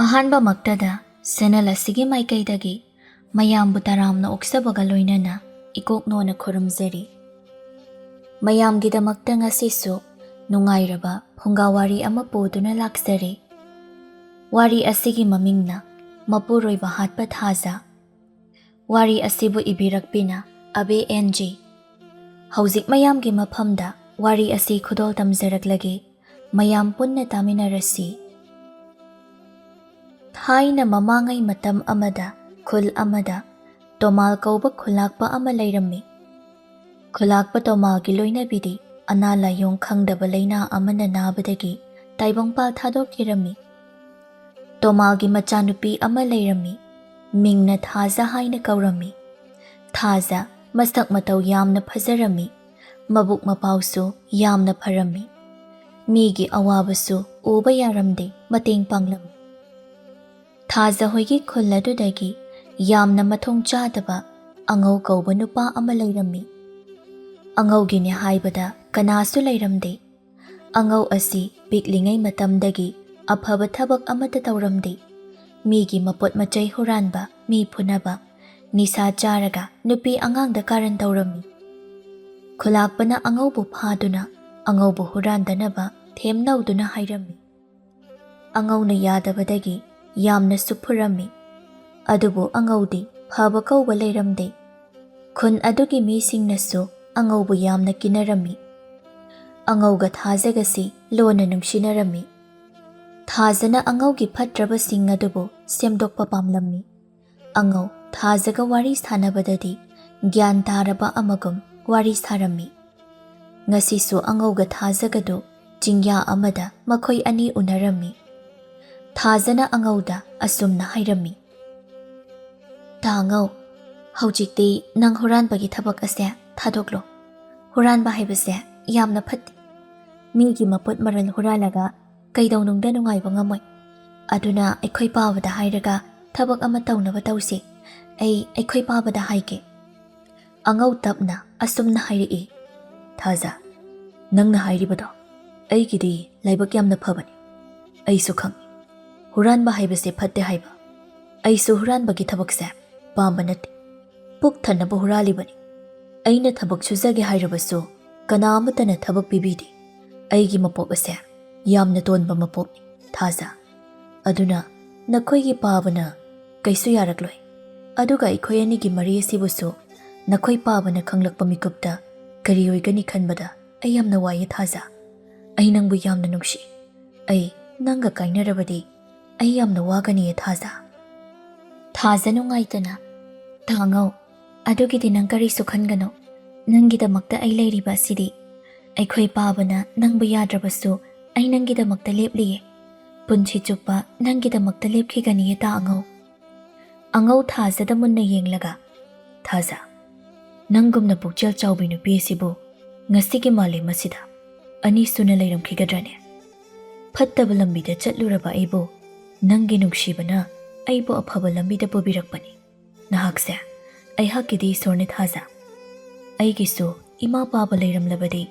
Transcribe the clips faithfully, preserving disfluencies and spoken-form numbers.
ꯑꯍꯥꯟꯕꯃꯛꯇꯗ ꯁꯦꯅꯦꯜ ꯑꯁꯤꯒꯤ ꯃꯥꯏꯀꯩꯗꯒꯤ ꯃꯌꯥꯝꯕꯨ ꯇꯔꯥꯝꯅ ꯑꯣꯛꯆꯕꯒ ꯂꯣꯏꯅꯅ ꯏꯀꯣꯛꯅꯣꯅ ꯈꯨꯔꯨꯝꯖꯔꯤ꯫ ꯃꯌꯥꯝꯒꯤꯗꯃꯛꯇ ꯉꯁꯤꯁꯨ ꯅꯨꯡꯉꯥꯏꯔꯕ ꯐꯨꯡꯒꯥ ꯋꯥꯔꯤ ꯑꯃ ꯄꯨꯗꯨꯅ ꯂꯥꯛꯆꯔꯤ꯫ ꯋꯥꯔꯤ ꯑꯁꯤꯒꯤ ꯃꯃꯤꯡꯅ ꯃꯄꯨꯔꯣꯏꯕ ꯍꯥꯠꯄ ꯊꯥꯖ꯫ ꯋꯥꯔꯤ ꯑꯁꯤꯕꯨ ꯏꯕꯤꯔꯛꯄꯤꯅ ꯑꯕꯦ ꯑꯦꯟ ꯖꯤ꯫ ꯍꯧꯖꯤꯛ ꯃꯌꯥꯝꯒꯤ ꯃꯐꯝꯗ ꯋꯥꯔꯤ ꯑꯁꯤ ꯈꯨꯗꯣꯜ ꯇꯝꯖꯔꯛꯂꯒꯦ꯫ ꯃꯌꯥꯝ ꯄꯨꯟꯅ ꯇꯥꯃꯤꯟꯅꯔꯁꯤ꯫ ꯊꯥꯏꯅ ꯃꯃꯥꯡꯉꯩ ꯃꯇꯝ ꯑꯃꯗ ꯈꯨꯜ ꯑꯃꯗ ꯇꯣꯃꯥꯜ ꯀꯧꯕ ꯈꯨꯂꯥꯛꯄ ꯑꯃ ꯂꯩꯔꯝꯃꯤ꯫ ꯈꯨꯂꯥꯛꯄ ꯇꯣꯃꯥꯜꯒꯤ ꯂꯣꯏꯅꯕꯤꯗꯤ ꯑꯅꯥ ꯂꯥꯏꯌꯣꯡ ꯈꯪꯗꯕ ꯂꯩꯅꯥ ꯑꯃꯅ ꯅꯥꯕꯗꯒꯤ ꯇꯥꯏꯕꯪꯄꯥꯜ ꯊꯥꯗꯣꯛꯈꯤꯔꯝꯃꯤ꯫ ꯇꯣꯃꯥꯜꯒꯤ ꯃꯆꯥꯅꯨꯄꯤ ꯑꯃ ꯂꯩꯔꯝꯃꯤ꯫ ꯃꯤꯡꯅ ꯊꯥꯖ ꯍꯥꯏꯅ ꯀꯧꯔꯝꯃꯤ꯫ ꯊꯥꯖ ꯃꯁꯛ ꯃꯇꯧ ꯌꯥꯝꯅ ꯐꯖꯔꯝꯃꯤ꯫ ꯃꯕꯨꯛ ꯃꯄꯥꯎꯁꯨ ꯌꯥꯝꯅ ꯐꯔꯝꯃꯤ꯫ ꯃꯤꯒꯤ ꯑꯋꯥꯕꯁꯨ ꯎꯕ ꯌꯥꯔꯝꯗꯦ, ꯃꯇꯦꯡ ꯄꯥꯡꯂꯝꯃꯤ꯫ ꯊꯥꯖ ꯍꯣꯏꯒꯤ ꯈꯨꯜ ꯑꯗꯨꯗꯒꯤ ꯌꯥꯝꯅ ꯃꯊꯣꯡ ꯆꯥꯗꯕ ꯑꯉꯧ ꯀꯧꯕ ꯅꯨꯄꯥ ꯑꯃ ꯂꯩꯔꯝꯃꯤ꯫ ꯑꯉꯧꯒꯤꯅꯦ ꯍꯥꯏꯕꯗ ꯀꯅꯥꯁꯨ ꯂꯩꯔꯝꯗꯦ꯫ ꯑꯉꯧ ꯑꯁꯤ ꯄꯤꯛꯂꯤꯉꯩ ꯃꯇꯝꯗꯒꯤ ꯑꯐꯕ ꯊꯕꯛ ꯑꯃꯠꯇ ꯇꯧꯔꯝꯗꯦ꯫ ꯃꯤꯒꯤ ꯃꯄꯣꯠ ꯃꯆꯩ ꯍꯨꯔꯥꯟꯕ, ꯃꯤ ꯐꯨꯅꯕ, ꯅꯤꯁꯥ ꯆꯥꯔꯒ ꯅꯨꯄꯤ ꯑꯉꯥꯡꯗ ꯀꯥꯔꯟ ꯇꯧꯔꯝꯃꯤ꯫ ꯈꯨꯂꯥꯛꯄꯅ ꯑꯉꯧꯕꯨ ꯐꯥꯗꯨꯅ ꯑꯉꯧꯕꯨ ꯍꯨꯔꯥꯟꯗꯅꯕ ꯊꯦꯝꯅꯧꯗꯨꯅ ꯍꯥꯏꯔꯝꯃꯤ꯫ ꯑꯉꯧꯅ ꯌꯥꯗꯕꯗꯒꯤ ꯌꯥꯝꯅꯁꯨ ꯐꯨꯔꯝꯃꯤ꯫ ꯑꯗꯨꯕꯨ ꯑꯉꯧꯗꯤ ꯐꯕ ꯀꯧꯕ ꯂꯩꯔꯝꯗꯦ꯫ ꯈꯨꯟ ꯑꯗꯨꯒꯤ ꯃꯤꯁꯤꯡꯅꯁꯨ ꯑꯉꯧꯕꯨ ꯌꯥꯝꯅ ꯀꯤꯅꯔꯝꯃꯤ꯫ ꯑꯉꯧꯒ ꯊꯥꯖꯒꯁꯤ ꯂꯣꯟꯅ ꯅꯨꯡꯁꯤꯅꯔꯝꯃꯤ꯫ ꯊꯥꯖꯅ ꯑꯉꯧꯒꯤ ꯐꯠꯇ꯭ꯔꯕꯁꯤꯡ ꯑꯗꯨꯕꯨ ꯁꯦꯝꯗꯣꯛꯄ ꯄꯥꯝꯂꯝꯃꯤ꯫ ꯑꯉꯧ ꯊꯥꯖꯒ ꯋꯥꯔꯤ ꯁꯥꯟꯅꯕꯗꯗꯤ ꯒ꯭ꯌꯥꯟ ꯇꯥꯔꯕ ꯑꯃꯒꯨꯝ ꯋꯥꯔꯤ ꯁꯥꯔꯝꯃꯤ꯫ ꯉꯁꯤꯁꯨ ꯑꯉꯧꯒ ꯊꯥꯖꯒꯗꯨ ꯆꯤꯡꯌꯥ ꯑꯃꯗ ꯃꯈꯣꯏ ꯑꯅꯤ ꯎꯅꯔꯝꯃꯤ꯫ ꯊꯥꯖꯅ ꯑꯉꯧꯗ ꯑꯁꯨꯝꯅ ꯍꯥꯏꯔꯝꯃꯤ, "ꯇꯥ ꯑꯉꯧ, ꯍꯧꯖꯤꯛꯇꯤ ꯅꯪ ꯍꯨꯔꯥꯟꯕꯒꯤ ꯊꯕꯛ ꯑꯁꯦ ꯊꯥꯗꯣꯛꯂꯣ꯫ ꯍꯨꯔꯥꯟꯕ ꯍꯥꯏꯕꯁꯦ ꯌꯥꯝꯅ ꯐꯠꯇꯦ꯫ ꯃꯤꯒꯤ ꯃꯄꯣꯠ ꯃꯔꯜ ꯍꯨꯔꯥꯜꯂꯒ ꯀꯩꯗꯧꯅꯨꯡꯗ ꯅꯨꯡꯉꯥꯏꯕ ꯉꯝꯃꯣꯏ꯫ ꯑꯗꯨꯅ ꯑꯩꯈꯣꯏ ꯄꯥꯕꯗ ꯍꯥꯏꯔꯒ ꯊꯕꯛ ꯑꯃ ꯇꯧꯅꯕ ꯇꯧꯁꯤ꯫ ꯑꯩ ꯑꯩꯈꯣꯏ ꯄꯥꯕꯗ ꯍꯥꯏꯒꯦ꯫" ꯑꯉꯧ ꯇꯞꯅ ꯑꯁꯨꯝꯅ ꯍꯥꯏꯔꯛꯏ, "ꯊꯥꯖ, ꯅꯪꯅ ꯍꯥꯏꯔꯤꯕꯗꯣ ꯑꯩꯒꯤꯗꯤ ꯂꯥꯏꯕꯛ ꯌꯥꯝꯅ ꯐꯕꯅꯤ꯫ ꯑꯩꯁꯨ ꯈꯪꯏ꯫ ꯍꯨꯔꯥꯟꯕ ꯍꯥꯏꯕꯁꯦ ꯐꯠꯇꯦ ꯍꯥꯏꯕ꯫ ꯑꯩꯁꯨ ꯍꯨꯔꯥꯟꯕꯒꯤ ꯊꯕꯛꯁꯦ ꯄꯥꯝꯕ ꯅꯠꯇꯦ꯫ ꯄꯨꯛ ꯊꯟꯅꯕ ꯍꯨꯔꯥꯜꯂꯤꯕꯅꯤ꯫ ꯑꯩꯅ ꯊꯕꯛ ꯁꯨꯖꯒꯦ ꯍꯥꯏꯔꯕꯁꯨ ꯀꯅꯥ ꯑꯃꯠꯇꯅ ꯊꯕꯛ ꯄꯤꯕꯤꯗꯦ꯫ ꯑꯩꯒꯤ ꯃꯄꯣꯛ ꯑꯁꯦ ꯌꯥꯝꯅ ꯇꯣꯟꯕ ꯃꯄꯣꯛꯅꯤ, ꯊꯥꯖ꯫ ꯑꯗꯨꯅ ꯅꯈꯣꯏꯒꯤ ꯄꯥꯕꯅ ꯀꯩꯁꯨ ꯌꯥꯔꯛꯂꯣꯏ꯫ ꯑꯗꯨꯒ ꯑꯩꯈꯣꯏ ꯑꯅꯤꯒꯤ ꯃꯔꯤ ꯑꯁꯤꯕꯨꯁꯨ ꯅꯈꯣꯏ ꯄꯥꯕꯅ ꯈꯪꯂꯛꯄ ꯃꯤꯀꯨꯞꯇ ꯀꯔꯤ ꯑꯣꯏꯒꯅꯤ ꯈꯟꯕꯗ ꯑꯩ ꯌꯥꯝꯅ ꯋꯥꯏꯌꯦ, ꯊꯥꯖ꯫ ꯑꯩ ꯅꯪꯕꯨ ꯌꯥꯝꯅ ꯅꯨꯡꯁꯤ꯫ ꯑꯩ ꯅꯪꯒ ꯀꯥꯏꯅꯔꯕꯗꯤ ꯑꯩ ꯌꯥꯝꯅ ꯋꯥꯒꯅꯤꯌꯦ, ꯊꯥꯖ꯫ ꯊꯥꯖ ꯅꯨꯡꯉꯥꯏꯇꯅ, "ꯇꯥꯉꯧ, ꯑꯗꯨꯒꯤꯗꯤ ꯅꯪ ꯀꯔꯤꯁꯨ ꯈꯟꯒꯅꯨ꯫ ꯅꯪꯒꯤꯗꯃꯛꯇ ꯑꯩ ꯂꯩꯔꯤꯕ ꯑꯁꯤꯗꯤ꯫ ꯑꯩꯈꯣꯏ ꯄꯥꯕꯅ ꯅꯪꯕꯨ ꯌꯥꯗ꯭ꯔꯕꯁꯨ ꯑꯩ ꯅꯪꯒꯤꯗꯃꯛꯇ ꯂꯦꯞꯂꯤꯌꯦ꯫ ꯄꯨꯟꯁꯤ ꯆꯨꯞꯄ ꯅꯪꯒꯤꯗꯃꯛꯇ ꯂꯦꯞꯈꯤꯒꯅꯤꯌꯦ, ꯇꯥꯉꯧ꯫" ꯑꯉꯧ ꯊꯥꯖꯗ ꯃꯨꯟꯅ ꯌꯦꯡꯂꯒ, "ꯊꯥꯖ, ꯅꯪꯒꯨꯝꯅ ꯄꯨꯛꯆꯦꯜ ꯆꯥꯎꯕꯤ ꯅꯨꯄꯤ ꯑꯁꯤꯕꯨ ꯉꯁꯤꯒꯤ ꯃꯥꯂꯦꯝ ꯑꯁꯤꯗ ꯑꯅꯤꯁꯨꯅ ꯂꯩꯔꯝꯈꯤꯒꯗ꯭ꯔꯅꯦ? ꯐꯠꯇꯕ ꯂꯝꯕꯤꯗ ꯆꯠꯂꯨꯔꯕ ꯑꯩꯕꯨ ꯅꯪꯒꯤ ꯅꯨꯡꯁꯤꯕꯅ ꯑꯩꯕꯨ ꯑꯐꯕ ꯂꯝꯕꯤꯗ ꯄꯨꯕꯤꯔꯛꯄꯅꯤ꯫ ꯅꯍꯥꯛꯁꯦ ꯑꯩꯍꯥꯛꯀꯤꯗꯤ ꯏꯁꯣꯔꯅꯦ, ꯊꯥꯖ꯫ ꯑꯩꯒꯤꯁꯨ ꯏꯃꯥ ꯄꯥꯕ ꯂꯩꯔꯝꯂꯕꯗꯤ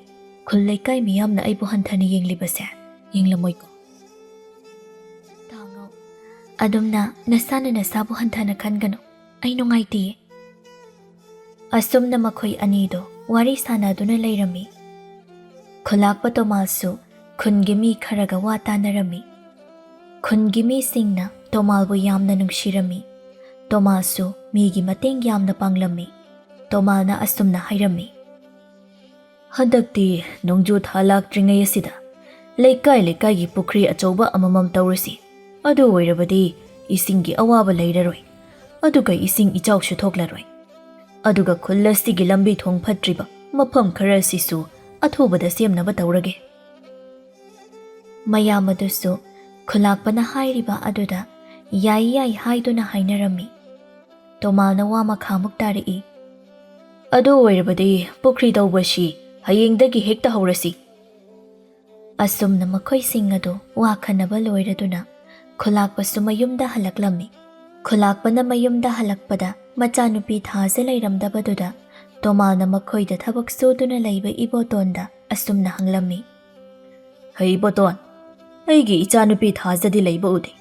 ꯈꯨꯜ ꯂꯩꯀꯥꯏ ꯃꯤꯌꯥꯝꯅ ꯑꯩꯕꯨ ꯍꯟꯊꯅ ꯌꯦꯡꯂꯤꯕꯁꯦ ꯌꯦꯡꯂꯝꯃꯣꯏꯀꯣ?" ꯇꯥꯉꯧ, ꯑꯗꯨꯝꯅ ꯅꯁꯥꯅ ꯅꯁꯥꯕꯨ ꯍꯟꯊꯅ ꯈꯟꯒꯅꯨ꯫ ꯑꯩ ꯅꯨꯡꯉꯥꯏꯇꯦꯌꯦ꯫ ꯑꯁꯨꯝꯅ ꯃꯈꯣꯏ ꯑꯅꯤꯗꯣ ꯋꯥꯔꯤ ꯁꯥꯟꯅꯗꯨꯅ ꯂꯩꯔꯝꯃꯤ꯫ ꯈꯨꯂꯥꯛꯄ ꯇꯣꯃꯥꯜꯁꯨ ꯈꯨꯟꯒꯤ ꯃꯤ ꯈꯔꯒ ꯋꯥ ꯇꯥꯅꯔꯝꯃꯤ꯫ ꯈꯨꯟꯒꯤ ꯃꯤꯁꯤꯡꯅ ꯇꯣꯃꯥꯜꯕꯨ ꯌꯥꯝꯅ ꯅꯨꯡꯁꯤꯔꯝꯃꯤ꯫ ꯇꯣꯃꯥꯜꯁꯨ ꯃꯤꯒꯤ ꯃꯇꯦꯡ ꯌꯥꯝꯅ ꯄꯥꯡꯂꯝꯃꯤ꯫ ꯇꯣꯃꯥꯜꯅ ꯑꯁꯨꯝꯅ ꯍꯥꯏꯔꯝꯃꯤ, "ꯍꯟꯗꯛꯇꯤ ꯅꯣꯡꯖꯨ ꯊꯥ ꯂꯥꯛꯇ꯭ꯔꯤꯉꯩ ꯑꯁꯤꯗ ꯂꯩꯀꯥꯏ ꯂꯩꯀꯥꯏꯒꯤ ꯄꯨꯈ꯭ꯔꯤ ꯑꯆꯧꯕ ꯑꯃꯃꯝ ꯇꯧꯔꯁꯤ꯫ ꯑꯗꯨ ꯑꯣꯏꯔꯕꯗꯤ ꯏꯁꯤꯡꯒꯤ ꯑꯋꯥꯕ ꯂꯩꯔꯔꯣꯏ, ꯑꯗꯨꯒ ꯏꯁꯤꯡ ꯏꯆꯥꯎꯁꯨ ꯊꯣꯛꯂꯔꯣꯏ꯫ ꯑꯗꯨꯒ ꯈꯨꯜ ꯑꯁꯤꯒꯤ ꯂꯝꯕꯤ ꯊꯣꯡ ꯐꯠꯇ꯭ꯔꯤꯕ ꯃꯐꯝ ꯈꯔ ꯑꯁꯤꯁꯨ ꯑꯊꯨꯕꯗ ꯁꯦꯝꯅꯕ ꯇꯧꯔꯒꯦ꯫" ꯃꯌꯥꯝ ꯑꯗꯨꯁꯨ ꯈꯨꯂꯥꯛꯄꯅ ꯍꯥꯏꯔꯤꯕ ꯑꯗꯨꯗ "ꯌꯥꯏ, ꯌꯥꯏ" ꯍꯥꯏꯗꯨꯅ ꯍꯥꯏꯅꯔꯝꯃꯤ꯫ ꯇꯣꯃꯥꯜꯅ ꯋꯥ ꯃꯈꯥꯃꯨꯛ ꯇꯥꯔꯛꯏ, "ꯑꯗꯨ ꯑꯣꯏꯔꯕꯗꯤ ꯄꯨꯈ꯭ꯔꯤ ꯇꯧꯕꯁꯤ ꯍꯌꯦꯡꯗꯒꯤ ꯍꯦꯛꯇ ꯍꯧꯔꯁꯤ꯫" ꯑꯁꯨꯝꯅ ꯃꯈꯣꯏꯁꯤꯡ ꯑꯗꯨ ꯋꯥ ꯈꯟꯅꯕ ꯂꯣꯏꯔꯗꯨꯅ ꯈꯨꯂꯥꯛꯄꯁꯨ ꯃꯌꯨꯝꯗ ꯍꯜꯂꯛꯂꯝꯃꯤ꯫ ꯈꯨꯂꯥꯛꯄꯅ ꯃꯌꯨꯝꯗ ꯍꯜꯂꯛꯄꯗ ꯃꯆꯥꯅꯨꯄꯤ ꯊꯥꯖ ꯂꯩꯔꯝꯗꯕꯗꯨꯗ ꯇꯣꯃꯥꯜꯅ ꯃꯈꯣꯏꯗ ꯊꯕꯛ ꯁꯨꯗꯨꯅ ꯂꯩꯕ ꯏꯕꯣꯇꯣꯟꯗ ꯑꯁꯨꯝꯅ ꯍꯪꯂꯝꯃꯤ, "ꯍꯩ ꯏꯕꯣꯇꯣꯟ, ꯑꯩꯒꯤ ꯏꯆꯥꯅꯨꯄꯤ ꯊꯥꯖꯗꯤ ꯂꯩꯕ ꯎꯗꯦ꯫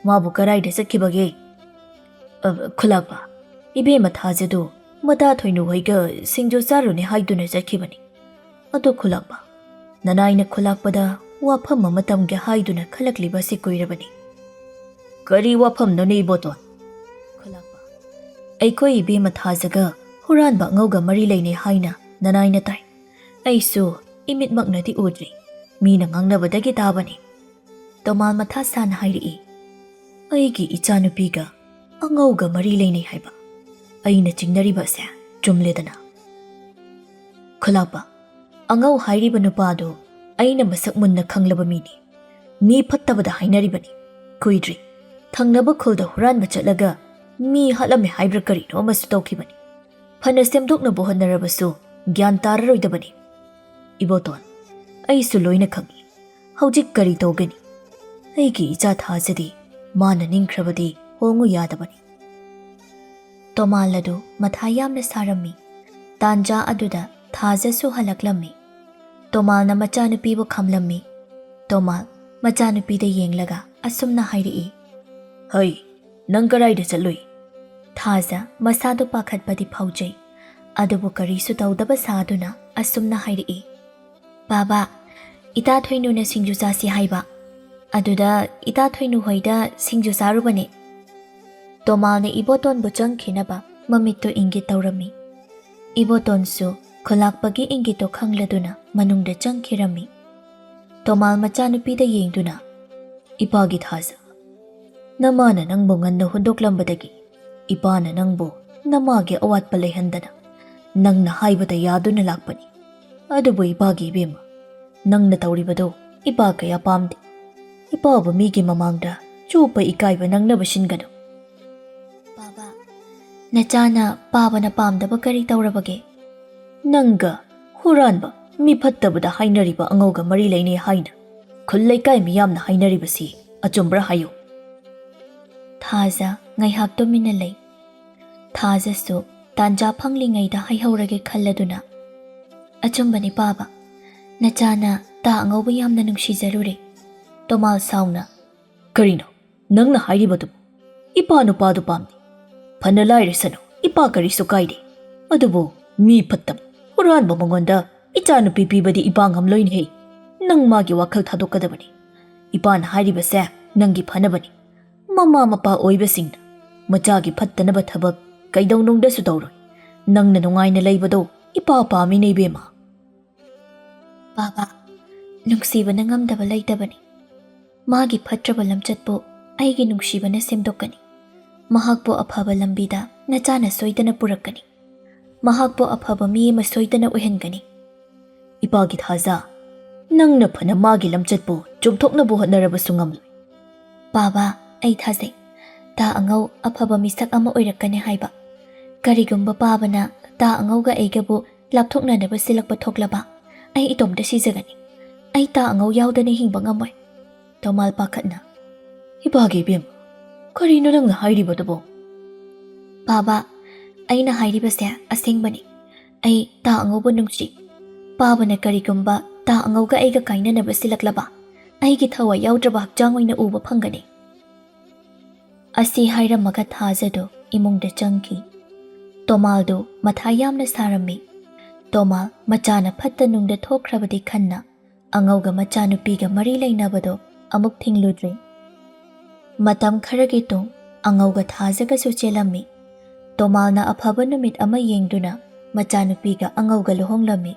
ꯃꯥꯕꯨ ꯀꯔꯥꯏꯗ ꯆꯠꯈꯤꯕꯒꯦ? "ꯑ, ꯈꯨꯂꯥꯛꯄ, ꯏꯕꯦꯝꯃ ꯊꯥꯖꯗꯨ ꯃꯇꯥ ꯊꯣꯏꯅꯨ ꯍꯣꯏꯒ ꯁꯤꯡꯖꯨ ꯆꯥꯔꯨꯅꯦ ꯍꯥꯏꯗꯨꯅ ꯆꯠꯈꯤꯕꯅꯤ꯫ ꯑꯗꯣ ꯈꯨꯂꯥꯛꯄ, ꯅꯅꯥꯏꯅ ꯈꯨꯂꯥꯛꯄꯗ ꯋꯥꯐꯝ ꯑꯃ ꯇꯝꯒꯦ ꯍꯥꯏꯗꯨꯅ ꯈꯜꯂꯛꯂꯤꯕ ꯑꯁꯤ ꯀꯨꯏꯔꯕꯅꯤ꯫" "ꯀꯔꯤ ꯋꯥꯐꯝꯅꯣꯅꯦ ꯏꯕꯣꯇꯣꯟ?" ꯈꯨꯂꯥꯛꯄ, "ꯑꯩꯈꯣꯏ ꯏꯕꯦꯝꯃ ꯊꯥꯖꯒ ꯍꯨꯔꯥꯟꯕ ꯑꯉꯧꯒ ꯃꯔꯤ ꯂꯩꯅꯩ ꯍꯥꯏꯅ ꯅꯅꯥꯏꯅ ꯇꯥꯏ꯫ ꯑꯩꯁꯨ ꯏꯃꯤꯠꯃꯛꯅꯗꯤ ꯎꯗ꯭ꯔꯤ, ꯃꯤꯅ ꯉꯥꯡꯅꯕꯗꯒꯤ ꯇꯥꯕꯅꯤ꯫" ꯇꯣꯃꯥꯜ ꯃꯊꯥ ꯁꯥꯅ ꯍꯥꯏꯔꯛꯏ, "ꯑꯩꯒꯤ ꯏꯆꯥꯅꯨꯄꯤꯒ ꯑꯉꯧꯒ ꯃꯔꯤ ꯂꯩꯅꯩ ꯍꯥꯏꯕ? ꯑꯩꯅ ꯆꯤꯡꯅꯔꯤꯕ ꯑꯁꯦ ꯆꯨꯝꯂꯦꯗꯅ?" ꯈꯨꯂꯥꯛꯄ, "ꯑꯉꯧ ꯍꯥꯏꯔꯤꯕ ꯅꯨꯄꯥꯗꯨ ꯑꯩꯅ ꯃꯁꯛ ꯃꯨꯟꯅ ꯈꯪꯂꯕ ꯃꯤꯅꯤ꯫ ꯃꯤ ꯐꯠꯇꯕꯗ ꯍꯥꯏꯅꯔꯤꯕꯅꯤ꯫ ꯀꯨꯏꯗ꯭ꯔꯤ, ꯊꯪꯅꯕ ꯈꯨꯜꯗ ꯍꯨꯔꯥꯟꯕ ꯆꯠꯂꯒ ꯃꯤ ꯍꯥꯠꯂꯝꯃꯦ ꯍꯥꯏꯕ꯭ꯔꯥ ꯀꯔꯤꯅꯣ ꯑꯃꯁꯨ ꯇꯧꯈꯤꯕꯅꯤ꯫ ꯐꯅ ꯁꯦꯝꯗꯣꯛꯅꯕ ꯍꯣꯠꯅꯔꯕꯁꯨ ꯒ꯭ꯌꯥꯟ ꯇꯥꯔꯔꯣꯏꯗꯕꯅꯤ꯫ ꯏꯕꯣꯇꯣꯟ, ꯑꯩꯁꯨ ꯂꯣꯏꯅ ꯈꯪꯏ꯫ ꯍꯧꯖꯤꯛ ꯀꯔꯤ ꯇꯧꯒꯅꯤ? ꯑꯩꯒꯤ ꯏꯆꯥ ꯊꯥꯖꯗꯤ ꯃꯥꯅ ꯅꯤꯡꯈ꯭ꯔꯕꯗꯤ ꯍꯣꯡꯉꯨ ꯌꯥꯗꯕꯅꯤ꯫" ꯇꯣꯃꯥꯜ ꯑꯗꯨ ꯃꯊꯥ ꯌꯥꯝꯅ ꯁꯥꯔꯝꯃꯤ꯫ ꯇꯥꯟꯖꯥ ꯑꯗꯨꯗ ꯊꯥꯖꯁꯨ ꯍꯜꯂꯛꯂꯝꯃꯤ꯫ ꯇꯣꯃꯥꯜꯅ ꯃꯆꯥꯅꯨꯄꯤꯕꯨ ꯈꯝꯂꯝꯃꯤ꯫ ꯇꯣꯃꯥꯜ ꯃꯆꯥꯅꯨꯄꯤꯗ ꯌꯦꯡꯂꯒ ꯑꯁꯨꯝꯅ ꯍꯥꯏꯔꯛꯏ, "ꯍꯩ, ꯅꯪ ꯀꯔꯥꯏꯗ ꯆꯠꯂꯨꯏ?" ꯊꯥꯖ ꯃꯁꯥꯗꯨ ꯄꯥꯈꯠꯄꯗꯤ ꯐꯥꯎꯖꯩ, ꯑꯗꯨꯕꯨ ꯀꯔꯤꯁꯨ ꯇꯧꯗꯕ ꯁꯥꯗꯨꯅ ꯑꯁꯨꯝꯅ ꯍꯥꯏꯔꯛꯏ, "ꯕꯥꯕꯥ, ꯏꯇꯥ ꯊꯣꯏꯅꯨꯅ ꯁꯤꯡꯖꯨ ꯆꯥꯁꯤ ꯍꯥꯏꯕ, ꯑꯗꯨꯗ ꯏꯇꯥ ꯊꯣꯏꯅꯨ ꯍꯣꯏꯗ ꯁꯤꯡꯖꯨ ꯆꯥꯔꯨꯕꯅꯤ꯫" ꯇꯣꯃꯥꯜꯅ ꯏꯕꯣꯇꯣꯟꯕꯨ ꯆꯪꯈꯤꯅꯕ ꯃꯃꯤꯠꯇꯨ ꯏꯪꯒꯤꯠ ꯇꯧꯔꯝꯃꯤ꯫ ꯏꯕꯣꯇꯣꯟꯁꯨ ꯈꯨꯂꯥꯛꯄꯒꯤ ꯏꯪꯒꯤꯠꯇꯨ ꯈꯪꯂꯗꯨꯅ ꯃꯅꯨꯡꯗ ꯆꯪꯈꯤꯔꯝꯃꯤ꯫ ꯇꯣꯃꯥꯜ ꯃꯆꯥꯅꯨꯄꯤꯗ ꯌꯦꯡꯗꯨꯅ, "ꯏꯄꯥꯒꯤ ꯊꯥꯖ, ꯅꯃꯥꯅ ꯅꯪꯕꯨ ꯉꯟꯅ ꯍꯨꯟꯗꯣꯛꯂꯝꯕꯗꯒꯤ ꯏꯄꯥꯅ ꯅꯪꯕꯨ ꯅꯃꯥꯒꯤ ꯑꯋꯥꯠꯄ ꯂꯩꯍꯟꯗꯅ ꯅꯪꯅ ꯍꯥꯏꯕꯗ ꯌꯥꯗꯨꯅ ꯂꯥꯛꯄꯅꯤ꯫ ꯑꯗꯨꯕꯨ ꯏꯄꯥꯒꯤ ꯏꯕꯦꯝꯃ, ꯅꯪꯅ ꯇꯧꯔꯤꯕꯗꯨ ꯏꯄꯥ ꯀꯌꯥ ꯄꯥꯝꯗꯦ꯫ ꯏꯄꯥꯕꯨ ꯃꯤꯒꯤ ꯃꯃꯥꯡꯗ ꯆꯣꯞꯄ ꯏꯀꯥꯏꯕ ꯅꯪꯅꯕ ꯁꯤꯟꯒꯅꯨ꯫" "ꯕꯥꯕꯥ, ꯅꯆꯥꯅ ꯄꯥꯕꯅ ꯄꯥꯝꯗꯕ ꯀꯔꯤ ꯇꯧꯔꯕꯒꯦ?" "ꯅꯪꯒ ꯍꯨꯔꯥꯟꯕ, ꯃꯤ ꯐꯠꯇꯕꯗ ꯍꯥꯏꯅꯔꯤꯕ ꯑꯉꯧꯒ ꯃꯔꯤ ꯂꯩꯅꯩ ꯍꯥꯏꯅ ꯈꯨꯜ ꯂꯩꯀꯥꯏ ꯃꯤꯌꯥꯝꯅ ꯍꯥꯏꯅꯔꯤꯕꯁꯤ ꯑꯆꯨꯝꯕ꯭ꯔꯥ ꯍꯥꯏꯌꯨ?" ꯊꯥꯖ ꯉꯥꯏꯍꯥꯛ ꯇꯨꯃꯤꯟꯅ ꯂꯩ꯫ ꯊꯥꯖꯁꯨ ꯇꯥꯟꯖꯥ ꯐꯪꯂꯤꯉꯩꯗ ꯍꯥꯏꯍꯧꯔꯒꯦ ꯈꯜꯂꯗꯨꯅ, "ꯑꯆꯨꯝꯕꯅꯤ ꯄꯥꯕ, ꯅꯆꯥꯅ ꯇꯥ ꯑꯉꯧꯕ ꯌꯥꯝꯅ ꯅꯨꯡꯁꯤꯖꯔꯨꯔꯦ꯫" ꯇꯣꯃꯥꯜ ꯁꯥꯎꯅ, "ꯀꯔꯤꯅꯣ? "ꯅꯪꯅ ꯍꯥꯏꯔꯤꯕꯗꯨ ꯏꯄꯥ ꯅꯨꯄꯥꯗꯨ ꯄꯥꯝꯗꯦ꯫ ꯐꯅ ꯂꯥꯏꯔꯁꯅꯨ, ꯏꯄꯥ ꯀꯔꯤꯁꯨ ꯀꯥꯏꯗꯦ꯫ ꯑꯗꯨꯕꯨ ꯃꯤ ꯐꯠꯇꯕ, ꯍꯨꯔꯥꯟꯕ ꯃꯉꯣꯟꯗ ꯏꯆꯥꯅꯨꯄꯤ ꯄꯤꯕꯗꯤ ꯏꯄꯥ ꯉꯝꯂꯣꯏꯅꯦꯍꯦ꯫ ꯅꯪ ꯃꯥꯒꯤ ꯋꯥꯈꯜ ꯊꯥꯗꯣꯛꯀꯗꯕꯅꯤ꯫ ꯏꯄꯥꯅ ꯍꯥꯏꯔꯤꯕꯁꯦ ꯅꯪꯒꯤ ꯐꯅꯕꯅꯤ꯫ ꯃꯃꯥ ꯃꯄꯥ ꯑꯣꯏꯕꯁꯤꯡꯅ ꯃꯆꯥꯒꯤ ꯐꯠꯇꯅꯕ ꯊꯕꯛ ꯀꯩꯗꯧꯅꯨꯡꯗꯁꯨ ꯇꯧꯔꯣꯏ꯫ ꯅꯪꯅ ꯅꯨꯡꯉꯥꯏꯅ ꯂꯩꯕꯗꯣ ꯏꯄꯥ ꯄꯥꯝꯃꯤꯅꯦ ꯏꯕꯦꯝꯃ꯫" "ꯕꯥꯕꯥ, ꯅꯨꯡꯁꯤꯕꯅ ꯉꯝꯗꯕ ꯂꯩꯇꯕꯅꯤ꯫ ꯃꯥꯒꯤ ꯐꯠꯇ꯭ꯔꯕ ꯂꯝꯆꯠꯄꯨ ꯑꯩꯒꯤ ꯅꯨꯡꯁꯤꯕꯅ ꯁꯦꯝꯗꯣꯛꯀꯅꯤ꯫ ꯃꯍꯥꯛꯄꯨ ꯑꯐꯕ ꯂꯝꯕꯤꯗ ꯅꯆꯥꯅ ꯁꯣꯏꯗꯅ ꯄꯨꯔꯛꯀꯅꯤ꯫ ꯃꯍꯥꯛꯄꯨ ꯑꯐꯕ ꯃꯤ ꯑꯃ ꯁꯣꯏꯗꯅ ꯑꯣꯏꯍꯟꯒꯅꯤ꯫" "ꯏꯄꯥꯒꯤ ꯊꯥꯖ, ꯅꯪꯅ ꯐꯅ ꯃꯥꯒꯤ ꯂꯝꯆꯠꯄꯨ ꯆꯨꯝꯊꯣꯛꯅꯕ ꯍꯣꯠꯅꯔꯕꯁꯨ ꯉꯝꯂꯣꯏ꯫" "ꯕꯥꯕꯥ, ꯑꯩ ꯊꯥꯖꯩ꯫ ꯇꯥ ꯑꯉꯧ ꯑꯐꯕ ꯃꯤꯁꯛ ꯑꯃ ꯑꯣꯏꯔꯛꯀꯅꯤ ꯍꯥꯏꯕ꯫ ꯀꯔꯤꯒꯨꯝꯕ ꯄꯥꯕꯅ ꯇꯥ ꯑꯉꯧꯒ ꯑꯩꯒꯕꯨ ꯂꯥꯞꯊꯣꯛꯅꯅꯕ ꯁꯤꯜꯂꯛꯄ ꯊꯣꯛꯂꯕ, ꯑꯩ ꯏꯇꯣꯝꯇ ꯁꯤꯖꯒꯅꯤ꯫ ꯑꯩ ꯇꯥ ꯑꯉꯧ ꯌꯥꯎꯗꯅ ꯍꯤꯡꯕ ꯉꯝꯃꯣꯏ꯫" ꯇꯣꯃꯥꯜ ꯄꯥꯈꯠꯅ, "ꯏꯄꯥꯒꯤ ꯏꯕꯦꯝ, ꯀꯔꯤꯅꯣ ꯅꯪꯅ ꯍꯥꯏꯔꯤꯕꯗꯨꯕꯣ?" "ꯕꯥꯕꯥ, ꯑꯩꯅ ꯍꯥꯏꯔꯤꯕꯁꯦ ꯑꯁꯦꯡꯕꯅꯤ꯫ ꯑꯩ ꯇꯥ ꯑꯉꯧꯕ ꯅꯨꯡꯁꯤ꯫ ꯄꯥꯕꯅ ꯀꯔꯤꯒꯨꯝꯕ ꯇꯥ ꯑꯉꯧꯒ ꯑꯩꯒ ꯀꯥꯏꯅꯅꯕ ꯁꯤꯜꯂꯛꯂꯕ, ꯑꯩꯒꯤ ꯊꯋꯥꯏ ꯌꯥꯎꯗ꯭ꯔꯕ ꯍꯛꯆꯥꯡ ꯑꯣꯏꯅ ꯎꯕ ꯐꯪꯒꯅꯤ꯫" ꯑꯁꯤ ꯍꯥꯏꯔꯝꯃꯒ ꯊꯥꯖꯗꯨ ꯏꯃꯨꯡꯗ ꯆꯪꯈꯤ꯫ ꯇꯣꯃꯥꯜꯗꯨ ꯃꯊꯥ ꯌꯥꯝꯅ ꯁꯥꯔꯝꯃꯤ꯫ ꯇꯣꯃꯥꯜ ꯃꯆꯥꯅ ꯐꯠꯇ ꯅꯨꯡꯗ ꯊꯣꯛꯈ꯭ꯔꯕꯗꯤ ꯈꯟꯅ ꯑꯉꯧꯒ ꯃꯆꯥꯅꯨꯄꯤꯒ ꯃꯔꯤ ꯂꯩꯅꯕꯗꯨ ꯑꯃꯨꯛ ꯊꯤꯡꯂꯨꯗ꯭ꯔꯦ꯫ ꯃꯇꯝ ꯈꯔꯒꯤ ꯇꯨꯡ ꯑꯉꯧꯒ ꯊꯥꯖꯒꯁꯨ ꯆꯦꯜꯂꯝꯃꯤ꯫ ꯇꯣꯃꯥꯜꯅ ꯑꯐꯕ ꯅꯨꯃꯤꯠ ꯑꯃ ꯌꯦꯡꯗꯨꯅ ꯃꯆꯥꯅꯨꯄꯤꯒ ꯑꯉꯧꯒ ꯂꯨꯍꯣꯡꯂꯝꯃꯤ꯫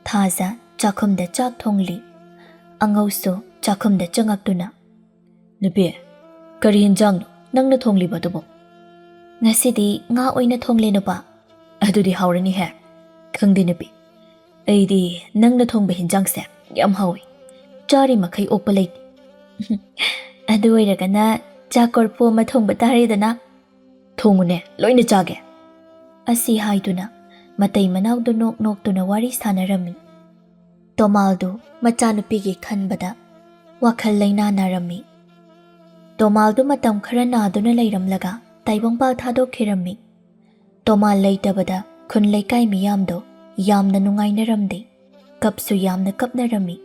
ꯊꯥꯖ ꯆꯥꯛꯈꯨꯝꯗ ꯆꯥꯛ ꯊꯣꯡꯂꯤ꯫ ꯑꯉꯧꯁꯨ ꯆꯥꯛꯈꯨꯝꯗ ꯆꯪꯉꯛꯇꯨꯅ, "ꯅꯨꯄꯤ, ꯀꯔꯤ ꯍꯤꯟꯖꯥꯡꯅꯣ ꯅꯪꯅ ꯊꯣꯡꯂꯤꯕꯗꯨꯕꯨ?" "ꯉꯁꯤꯗꯤ ꯉꯥ ꯑꯣꯏꯅ ꯊꯣꯡꯂꯦ ꯅꯨꯄꯥ꯫" "ꯑꯗꯨꯗꯤ ꯍꯥꯎꯔꯅꯤꯍꯦ꯫" "ꯈꯪꯗꯦ ꯅꯨꯄꯤ, ꯑꯩꯗꯤ ꯅꯪꯅ ꯊꯣꯡꯕ ꯍꯤꯟꯖꯥꯡꯁꯦ ꯌꯥꯝ ꯍꯥꯎꯏ꯫ ꯆꯥꯔꯤ ꯃꯈꯩ ꯑꯣꯛꯄ ꯂꯩꯇꯦ꯫" "ꯑꯗꯨ ꯑꯣꯏꯔꯒꯅ ꯆꯥꯛ ꯀꯣꯔꯐꯨ ꯑꯃ ꯊꯣꯡꯕ ꯇꯥꯔꯦꯗꯅ꯫" "ꯊꯣꯡꯉꯨꯅꯦ, ꯂꯣꯏꯅ ꯆꯥꯒꯦ꯫" ꯑꯁꯤ ꯍꯥꯏꯗꯨꯅ ꯃꯇꯩ ꯃꯅꯥꯎꯗꯨ ꯅꯣꯛ ꯅꯣꯛꯇꯨꯅ ꯋꯥꯔꯤ ꯁꯥꯟꯅꯔꯝꯃꯤ꯫ ꯇꯣꯃꯥꯜꯗꯨ ꯃꯆꯥꯅꯨꯄꯤꯒꯤ ꯈꯟꯕꯗ ꯋꯥꯈꯜ ꯂꯩꯅꯥ ꯅꯥꯔꯝꯃꯤ꯫ ꯇꯣꯃꯥꯜꯗꯨ ꯃꯇꯝ ꯈꯔ ꯅꯥꯗꯨꯅ ꯂꯩꯔꯝꯂꯒ ꯇꯥꯏꯕꯪꯄꯥꯜ ꯊꯥꯗꯣꯛꯈꯤꯔꯝꯃꯤ꯫ ꯇꯣꯃꯥꯜ ꯂꯩꯇꯕꯗ ꯈꯨꯟ ꯂꯩꯀꯥꯏ ꯃꯤꯌꯥꯝꯗꯣ ꯌꯥꯝꯅ ꯅꯨꯡꯉꯥꯏꯅꯔꯝꯗꯦ꯫ ꯀꯞꯁꯨ ꯌꯥꯝꯅ ꯀꯞꯅꯔꯝꯃꯤ꯫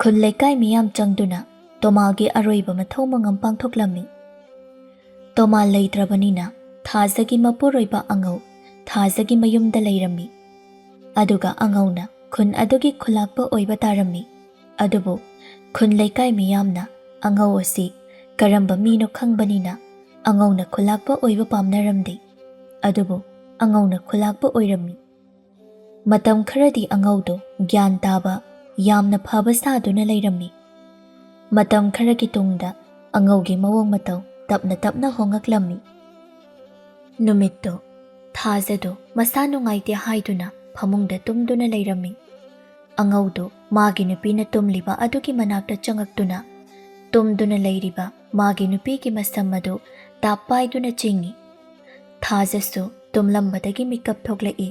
ꯈꯨꯜ ꯂꯩꯀꯥꯏ ꯃꯤꯌꯥꯝ ꯆꯪꯗꯨꯅ ꯇꯣꯃꯥꯒꯤ ꯑꯔꯣꯏꯕ ꯃꯊꯧ ꯃꯉꯝ ꯄꯥꯡꯊꯣꯛꯂꯝꯃꯤ꯫ ꯇꯣꯃꯥ ꯂꯩꯇ꯭ꯔꯕꯅꯤꯅ ꯊꯥꯖꯒꯤ ꯃꯄꯨꯔꯣꯏꯕ ꯑꯉꯧ ꯊꯥꯖꯒꯤ ꯃꯌꯨꯝꯗ ꯂꯩꯔꯝꯃꯤ꯫ ꯑꯗꯨꯒ ꯑꯉꯧꯅ ꯈꯨꯟ ꯑꯗꯨꯒꯤ ꯈꯨꯂꯥꯛꯄ ꯑꯣꯏꯕ ꯇꯥꯔꯝꯃꯤ꯫ ꯑꯗꯨꯕꯨ ꯈꯨꯟ ꯂꯩꯀꯥꯏ ꯃꯤꯌꯥꯝꯅ ꯑꯉꯧ ꯑꯁꯤ ꯀꯔꯝꯕ ꯃꯤꯅꯣ ꯈꯪꯕꯅꯤꯅ ꯑꯉꯧꯅ ꯈꯨꯂꯥꯛꯄ ꯑꯣꯏꯕ ꯄꯥꯝꯅꯔꯝꯗꯦ꯫ ꯑꯗꯨꯕꯨ ꯑꯉꯧꯅ ꯈꯨꯂꯥꯛꯄ ꯑꯣꯏꯔꯝꯃꯤ꯫ ꯃꯇꯝ ꯈꯔꯗꯤ ꯑꯉꯧꯗꯨ ꯒ꯭ꯌꯥꯟ ꯇꯥꯕ, ꯌꯥꯝꯅ ꯐꯕ ꯁꯥꯗꯨꯅ ꯂꯩꯔꯝꯃꯤ꯫ ꯃꯇꯝ ꯈꯔꯒꯤ ꯇꯨꯡꯗ ꯑꯉꯧꯒꯤ ꯃꯑꯣꯡ ꯃꯇꯧ ꯇꯞꯅ ꯇꯞꯅ ꯍꯣꯡꯉꯛꯂꯝꯃꯤ꯫ ꯅꯨꯃꯤꯠꯇꯨ ꯊꯥꯖꯗꯨ ꯃꯁꯥ ꯅꯨꯡꯉꯥꯏꯇꯦ ꯍꯥꯏꯗꯨꯅ ꯐꯃꯨꯡꯗ ꯇꯨꯝꯗꯨꯅ ꯂꯩꯔꯝꯃꯤ꯫ ꯑꯉꯧꯗꯨ ꯃꯥꯒꯤ ꯅꯨꯄꯤꯅ ꯇꯨꯝꯂꯤꯕ ꯑꯗꯨꯒꯤ ꯃꯅꯥꯛꯇ ꯆꯪꯉꯛꯇꯨꯅ ꯇꯨꯝꯗꯨꯅ ꯂꯩꯔꯤꯕ ꯃꯥꯒꯤ ꯅꯨꯄꯤꯒꯤ ꯃꯁꯝ ꯑꯗꯨ ꯇꯥꯞ ꯄꯥꯏꯗꯨꯅ ꯆꯤꯡꯏ꯫ ꯊꯥꯖꯁꯨ ꯇꯨꯝꯂꯝꯕꯗꯒꯤ ꯃꯤꯀꯞ ꯊꯣꯛꯂꯛꯏ꯫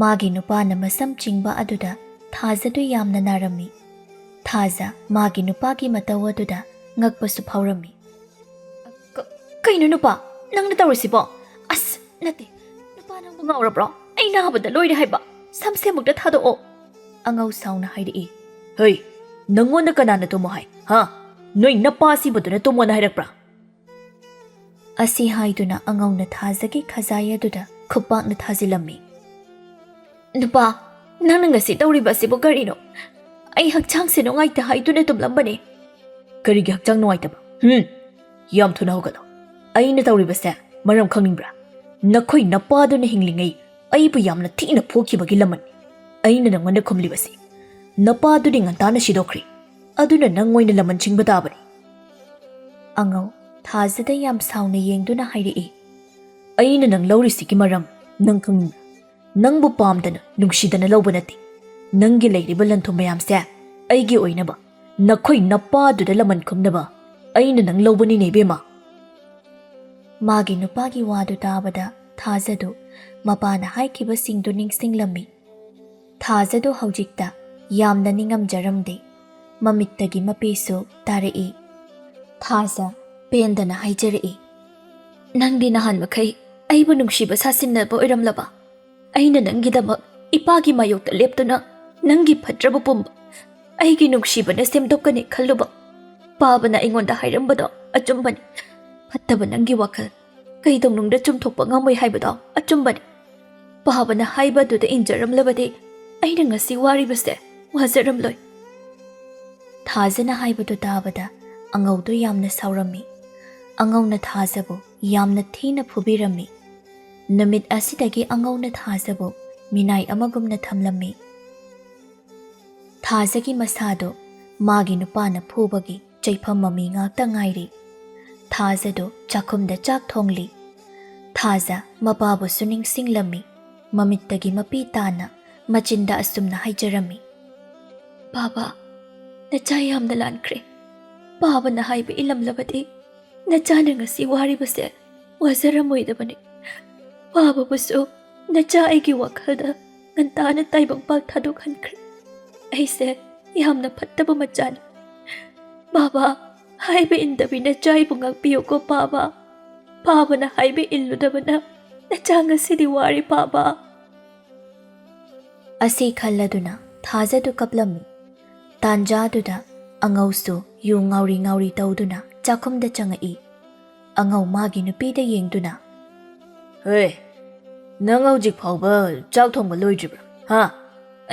ꯃꯥꯒꯤ ꯅꯨꯄꯥꯅ ꯃꯁꯝ ꯆꯤꯡꯕ ꯑꯗꯨꯗ ꯊꯥꯖꯗꯨ ꯌꯥꯝꯅ ꯅꯥꯔꯝꯃꯤ꯫ ꯊꯥꯖ ꯃꯥꯒꯤ ꯅꯨꯄꯥꯒꯤ ꯃꯇꯧ ꯑꯗꯨꯗ ꯉꯛꯄꯁꯨ ꯐꯥꯎꯔꯝꯃꯤ꯫ "ꯀ-, ꯀꯩꯅꯣ ꯅꯨꯄꯥ, ꯅꯪꯅ ꯇꯧꯔꯤꯁꯤꯕꯣ? ꯑꯁ, ꯅꯠꯇꯦ, ꯅꯨꯄꯥ ꯅꯪꯕꯨ ꯉꯥꯎꯔꯕ꯭ꯔꯣ? ꯑꯩ ꯅꯥꯕꯗ ꯂꯣꯏꯔꯦ ꯍꯥꯏꯕ꯫ ꯁꯝꯁꯦ ꯑꯃꯨꯛꯇ ꯊꯥꯗꯣꯛꯑꯣ", ꯑꯉꯧ ꯁꯥꯎꯅ ꯍꯥꯏꯔꯛꯏ꯫ "ꯍꯩ, ꯅꯪꯉꯣꯟꯗ ꯀꯅꯥꯅ ꯇꯨꯝꯃꯣ ꯍꯥꯏ, ꯍꯥ? ꯅꯣꯏ ꯅꯄꯥ ꯑꯁꯤꯕꯗꯨꯅ ꯇꯨꯝꯃꯣꯅ ꯍꯥꯏꯔꯛꯄ꯭ꯔꯥ?" ꯑꯁꯤ ꯍꯥꯏꯗꯨꯅ ꯑꯉꯧꯅ ꯊꯥꯖꯒꯤ ꯈꯖꯥꯏ ꯑꯗꯨꯗ ꯈꯨꯄꯥꯛꯅ ꯊꯥꯖꯤꯜꯂꯝꯃꯤ꯫ "ꯅꯨꯄꯥ, ꯅꯪꯅ ꯉꯁꯤ ꯇꯧꯔꯤꯕ ꯑꯁꯤꯕꯨ ꯀꯔꯤꯅꯣ? ꯑꯩ ꯍꯛꯆꯥꯡꯁꯦ ꯅꯨꯡꯉꯥꯏꯇꯦ ꯍꯥꯏꯗꯨꯅ ꯇꯨꯝꯂꯝꯕꯅꯦ꯫" "ꯀꯔꯤꯒꯤ ꯍꯛꯆꯥꯡ ꯅꯨꯡꯉꯥꯏꯇꯕ? ꯍꯨꯝ? ꯌꯥꯝ ꯊꯨꯅ ꯍꯧꯒꯠꯂꯣ꯫ ꯑꯩꯅ ꯇꯧꯔꯤꯕꯁꯦ ꯃꯔꯝ ꯈꯪꯅꯤꯡꯕ꯭ꯔꯥ? ꯅꯈꯣꯏ ꯅꯄꯥꯗꯨꯅ ꯍꯤꯡꯂꯤꯉꯩ ꯑꯩꯕꯨ ꯌꯥꯝꯅ ꯊꯤꯅ ꯐꯨꯈꯤꯕꯒꯤ ꯂꯃꯟꯅꯤ ꯑꯩꯅ ꯅꯪꯉꯣꯟꯗ ꯈꯨꯝꯂꯤꯕꯁꯤ꯫ ꯅꯄꯥꯗꯨꯗꯤ ꯉꯟꯇꯥꯅ ꯁꯤꯗꯣꯛꯈ꯭ꯔꯦ, ꯑꯗꯨꯅ ꯅꯪ ꯑꯣꯏꯅ ꯂꯃꯟ ꯁꯤꯡꯕ ꯇꯥꯕꯅꯤ꯫" ꯑꯉꯧ ꯊꯥꯖꯗ ꯌꯥꯝ ꯁꯥꯎꯅ ꯌꯦꯡꯗꯨꯅ ꯍꯥꯏꯔꯛꯏ꯫ "ꯑꯩꯅ ꯅꯪ ꯂꯧꯔꯤꯁꯤꯒꯤ ꯃꯔꯝ ꯅꯪ ꯈꯪꯅꯤꯡꯕ꯭ꯔꯥ? ꯅꯪꯕꯨ ꯄꯥꯝꯗꯅ, ꯅꯨꯡꯁꯤꯗꯅ ꯂꯧꯕ ꯅꯠꯇꯦ꯫ ꯅꯪꯒꯤ ꯂꯩꯔꯤꯕ ꯂꯟ ꯊꯨꯝ ꯃꯌꯥꯝꯁꯦ ꯑꯩꯒꯤ ꯑꯣꯏꯅꯕ ꯅꯈꯣꯏ ꯅꯄꯥꯗꯨꯗ ꯂꯃꯟ ꯈꯨꯝꯅꯕ ꯑꯩꯅ ꯅꯪ ꯂꯧꯕꯅꯤꯅꯦ, ꯏꯕꯦꯝꯃ꯫" ꯃꯥꯒꯤ ꯅꯨꯄꯥꯒꯤ ꯋꯥꯗꯨ ꯇꯥꯕꯗ ꯊꯥꯖꯗꯨ ꯃꯄꯥꯅ ꯍꯥꯏꯈꯤꯕꯁꯤꯡꯗꯨ ꯅꯤꯡꯁꯤꯡꯂꯝꯃꯤ꯫ ꯊꯥꯖꯗꯨ ꯍꯧꯖꯤꯛꯇ ꯌꯥꯝꯅ ꯅꯤꯡꯉꯝꯖꯔꯝꯗꯦ꯫ ꯃꯃꯤꯠꯇꯒꯤ ꯃꯄꯤꯁꯨ ꯇꯥꯔꯛꯏ꯫ ꯊꯥꯖ ꯄꯦꯟꯗꯅ ꯍꯥꯏꯖꯔꯛꯏ, "ꯅꯪꯗꯤ ꯅꯍꯥꯟ ꯃꯈꯩ ꯑꯩꯕꯨ ꯅꯨꯡꯁꯤꯕ ꯁꯥꯁꯤꯟꯅꯕ ꯑꯣꯏꯔꯝꯂꯕ? ꯑꯩꯅ ꯅꯪꯒꯤꯗꯃꯛ ꯏꯄꯥꯒꯤ ꯃꯥꯌꯣꯛꯇ ꯂꯦꯞꯇꯨꯅ ꯅꯪꯒꯤ ꯐꯠꯇ꯭ꯔꯕ ꯄꯨꯝꯕ ꯑꯩꯒꯤ ꯅꯨꯡꯁꯤꯕꯅ ꯁꯦꯝꯗꯣꯛꯀꯅꯤ ꯈꯜꯂꯨꯕ ꯄꯥꯕꯅ ꯑꯩꯉꯣꯟꯗ ꯍꯥꯏꯔꯝꯕꯗꯣ ꯑꯆꯨꯝꯕꯅꯤ꯫ ꯐꯠꯇꯕ ꯅꯪꯒꯤ ꯋꯥꯈꯜ ꯀꯩꯗꯧꯅꯨꯡꯗ ꯆꯨꯝꯊꯣꯛꯄ ꯉꯝꯃꯣꯏ ꯍꯥꯏꯕꯗꯣ ꯑꯆꯨꯝꯕꯅꯤ꯫ ꯄꯥꯕꯅ ꯍꯥꯏꯕ ꯑꯗꯨꯗ ꯏꯟꯖꯔꯝꯂꯕꯗꯤ ꯑꯩꯅ ꯉꯁꯤ ꯋꯥꯔꯤꯕꯁꯦ ꯋꯥꯖꯔꯝꯂꯣꯏ꯫ ꯊꯥꯖꯅ ꯍꯥꯏꯕꯗꯨ ꯇꯥꯕꯗ ꯑꯉꯧꯗꯨ ꯌꯥꯝꯅ ꯁꯥꯎꯔꯝꯃꯤ꯫ ꯑꯉꯧꯅ ꯊꯥꯖꯕꯨ ꯌꯥꯝꯅ ꯊꯤꯅ ꯐꯨꯕꯤꯔꯝꯃꯤ꯫ ꯅꯨꯃꯤꯠ ꯑꯁꯤꯗꯒꯤ ꯑꯉꯧꯅ ꯊꯥꯖꯕꯨ ꯃꯤꯅꯥꯏ ꯑꯃꯒꯨꯝꯅ ꯊꯝꯂꯝꯃꯤ꯫ ꯊꯥꯖꯒꯤ ꯃꯁꯥꯗꯨ ꯃꯥꯒꯤ ꯅꯨꯄꯥꯅ ꯐꯨꯕꯒꯤ ꯆꯩꯐꯝ ꯃꯃꯤ ꯉꯥꯛꯇ ꯉꯥꯏꯔꯤ꯫ ꯊꯥꯖꯗꯨ ꯆꯥꯛꯈꯨꯝꯗ ꯆꯥꯛ ꯊꯣꯡꯂꯤ꯫ ꯊꯥꯖ ꯃꯄꯥꯕꯨꯁꯨ ꯅꯤꯡꯁꯤꯡꯂꯝꯃꯤ꯫ ꯃꯃꯤꯠꯇꯒꯤ ꯃꯄꯤ ꯇꯥꯅ ꯃꯆꯤꯟꯗ ꯑꯁꯨꯝꯅ ꯍꯥꯏꯖꯔꯝꯃꯤ, "ꯕꯥꯕꯥ, ꯅꯆꯥ ꯌꯥꯝꯅ ꯂꯥꯟꯈ꯭ꯔꯦ꯫ ꯄꯥꯕꯅ ꯍꯥꯏꯕ ꯏꯜꯂꯝꯂꯕꯗꯤ ꯅꯆꯥꯅ ꯉꯁꯤ ꯋꯥꯔꯤꯕꯁꯦ ꯋꯥꯖꯔꯝꯃꯣꯏꯗꯕꯅꯤ꯫ ꯄꯥꯕꯕꯨꯁꯨ ꯅꯆꯥ ꯑꯩꯒꯤ ꯋꯥꯈꯜꯗ ꯉꯟꯇꯥꯅ ꯇꯥꯏꯕꯪꯄꯥꯛ ꯊꯥꯗꯣꯛꯍꯟꯈ꯭ꯔꯦ꯫ ꯑꯩꯁꯦ ꯌꯥꯝꯅ ꯐꯠꯇꯕ ꯃꯆꯥꯅꯤ꯫ ꯕꯥꯕꯥ, ꯍꯥꯏꯕ ꯏꯟꯗꯕꯤ ꯅꯆꯥ ꯑꯩꯕꯨ ꯉꯥꯛꯄꯤꯌꯨꯀꯣ ꯄꯥꯕ꯫ ꯄꯥꯕꯅ ꯍꯥꯏꯕ ꯏꯜꯂꯨꯗꯕꯅ ꯅꯆꯥ ꯉꯁꯤꯗꯤ ꯋꯥꯔꯦ ꯄꯥꯕ꯫" ꯑꯁꯤ ꯈꯜꯂꯗꯨꯅ ꯊꯥꯖꯗꯨ ꯀꯞꯂꯝꯃꯤ꯫ ꯇꯥꯟꯖꯥꯗꯨꯗ ꯑꯉꯧꯁꯨ ꯌꯨ ꯉꯥꯎꯔꯤ ꯉꯥꯎꯔꯤ ꯇꯧꯗꯨꯅ ꯆꯥꯛꯈꯨꯝꯗ ꯆꯪꯉꯛꯏ꯫ ꯑꯉꯧ ꯃꯥꯒꯤ ꯅꯨꯄꯤꯗ ꯌꯦꯡꯗꯨꯅ, "ꯍꯦ, ꯅꯪ ꯍꯧꯖꯤꯛ ꯐꯥꯎꯕ ꯆꯥꯛ ꯊꯣꯡꯕ ꯂꯣꯏꯗ꯭ꯔꯤꯕ꯭ꯔꯥ? ꯍꯥ?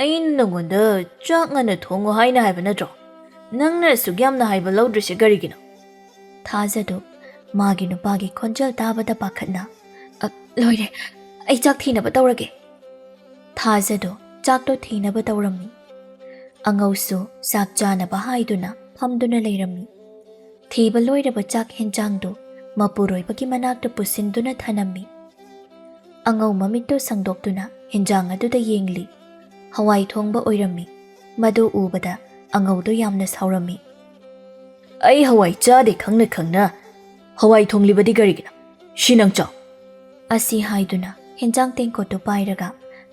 ꯑꯩꯅ ꯅꯪꯉꯣꯟꯗ ꯆꯥꯛ ꯉꯟꯅ ꯊꯣꯡꯉꯨ ꯍꯥꯏꯅ ꯍꯥꯏꯕ ꯅꯠꯇ꯭ꯔꯣ? ꯅꯪꯅ ꯑꯁꯨꯛ ꯌꯥꯝꯅ ꯍꯥꯏꯕ ꯂꯧꯗ꯭ꯔꯤꯁꯦ ꯀꯔꯤꯒꯤꯅꯣ?" ꯊꯥꯖꯗꯨ ꯃꯥꯒꯤ ꯅꯨꯄꯥꯒꯤ ꯈꯣꯟꯖꯦꯜ ꯇꯥꯕꯗ ꯄꯥꯈꯠꯅ, "ꯑ, ꯂꯣꯏꯔꯦ, ꯑꯩ ꯆꯥꯛ ꯊꯤꯅꯕ ꯇꯧꯔꯒꯦ꯫" ꯊꯥꯖꯗꯨ ꯆꯥꯛꯇꯣ ꯊꯤꯅꯕ ꯇꯧꯔꯝꯃꯤ꯫ ꯑꯉꯧꯁꯨ ꯆꯥꯛ ꯆꯥꯅꯕ ꯍꯥꯏꯗꯨꯅ ꯐꯝꯗꯨꯅ ꯂꯩꯔꯝꯃꯤ꯫ ꯊꯤꯕ ꯂꯣꯏꯔꯕ ꯆꯥꯛ ꯍꯦꯟꯖꯥꯡꯗꯨ ꯃꯄꯨꯔꯣꯏꯕꯒꯤ ꯃꯅꯥꯛꯇ ꯄꯨꯁꯤꯟꯗꯨꯅ ꯊꯅꯝꯃꯤ꯫ ꯑꯉꯧ ꯃꯃꯤꯠꯇꯨ ꯁꯪꯗꯣꯛꯇꯨꯅ ꯍꯦꯟꯖꯥꯡ ꯑꯗꯨꯗ ꯌꯦꯡꯂꯤ꯫ ꯍꯋꯥꯏ ꯊꯣꯡꯕ ꯑꯣꯏꯔꯝꯃꯤ꯫ ꯃꯗꯨ ꯎꯕꯗ ꯑꯉꯧꯗꯨ ꯌꯥꯝꯅ ꯁꯥꯎꯔꯝꯃꯤ꯫ "ꯑꯩ ꯍꯋꯥꯏ ꯆꯥꯗꯦ ꯈꯪꯅ ꯈꯪꯅ ꯍꯋꯥꯏ ꯊꯣꯡꯂꯤꯕꯗꯤ ꯀꯔꯤꯒꯤꯅꯣ? ꯁꯤ ꯅꯪ ꯆꯥꯎ꯫" ꯑꯁꯤ ꯍꯥꯏꯗꯨꯅ ꯍꯦꯟꯖꯥꯡ ꯇꯦꯡꯀꯣꯠꯇꯨ ꯄꯥꯏꯔꯒ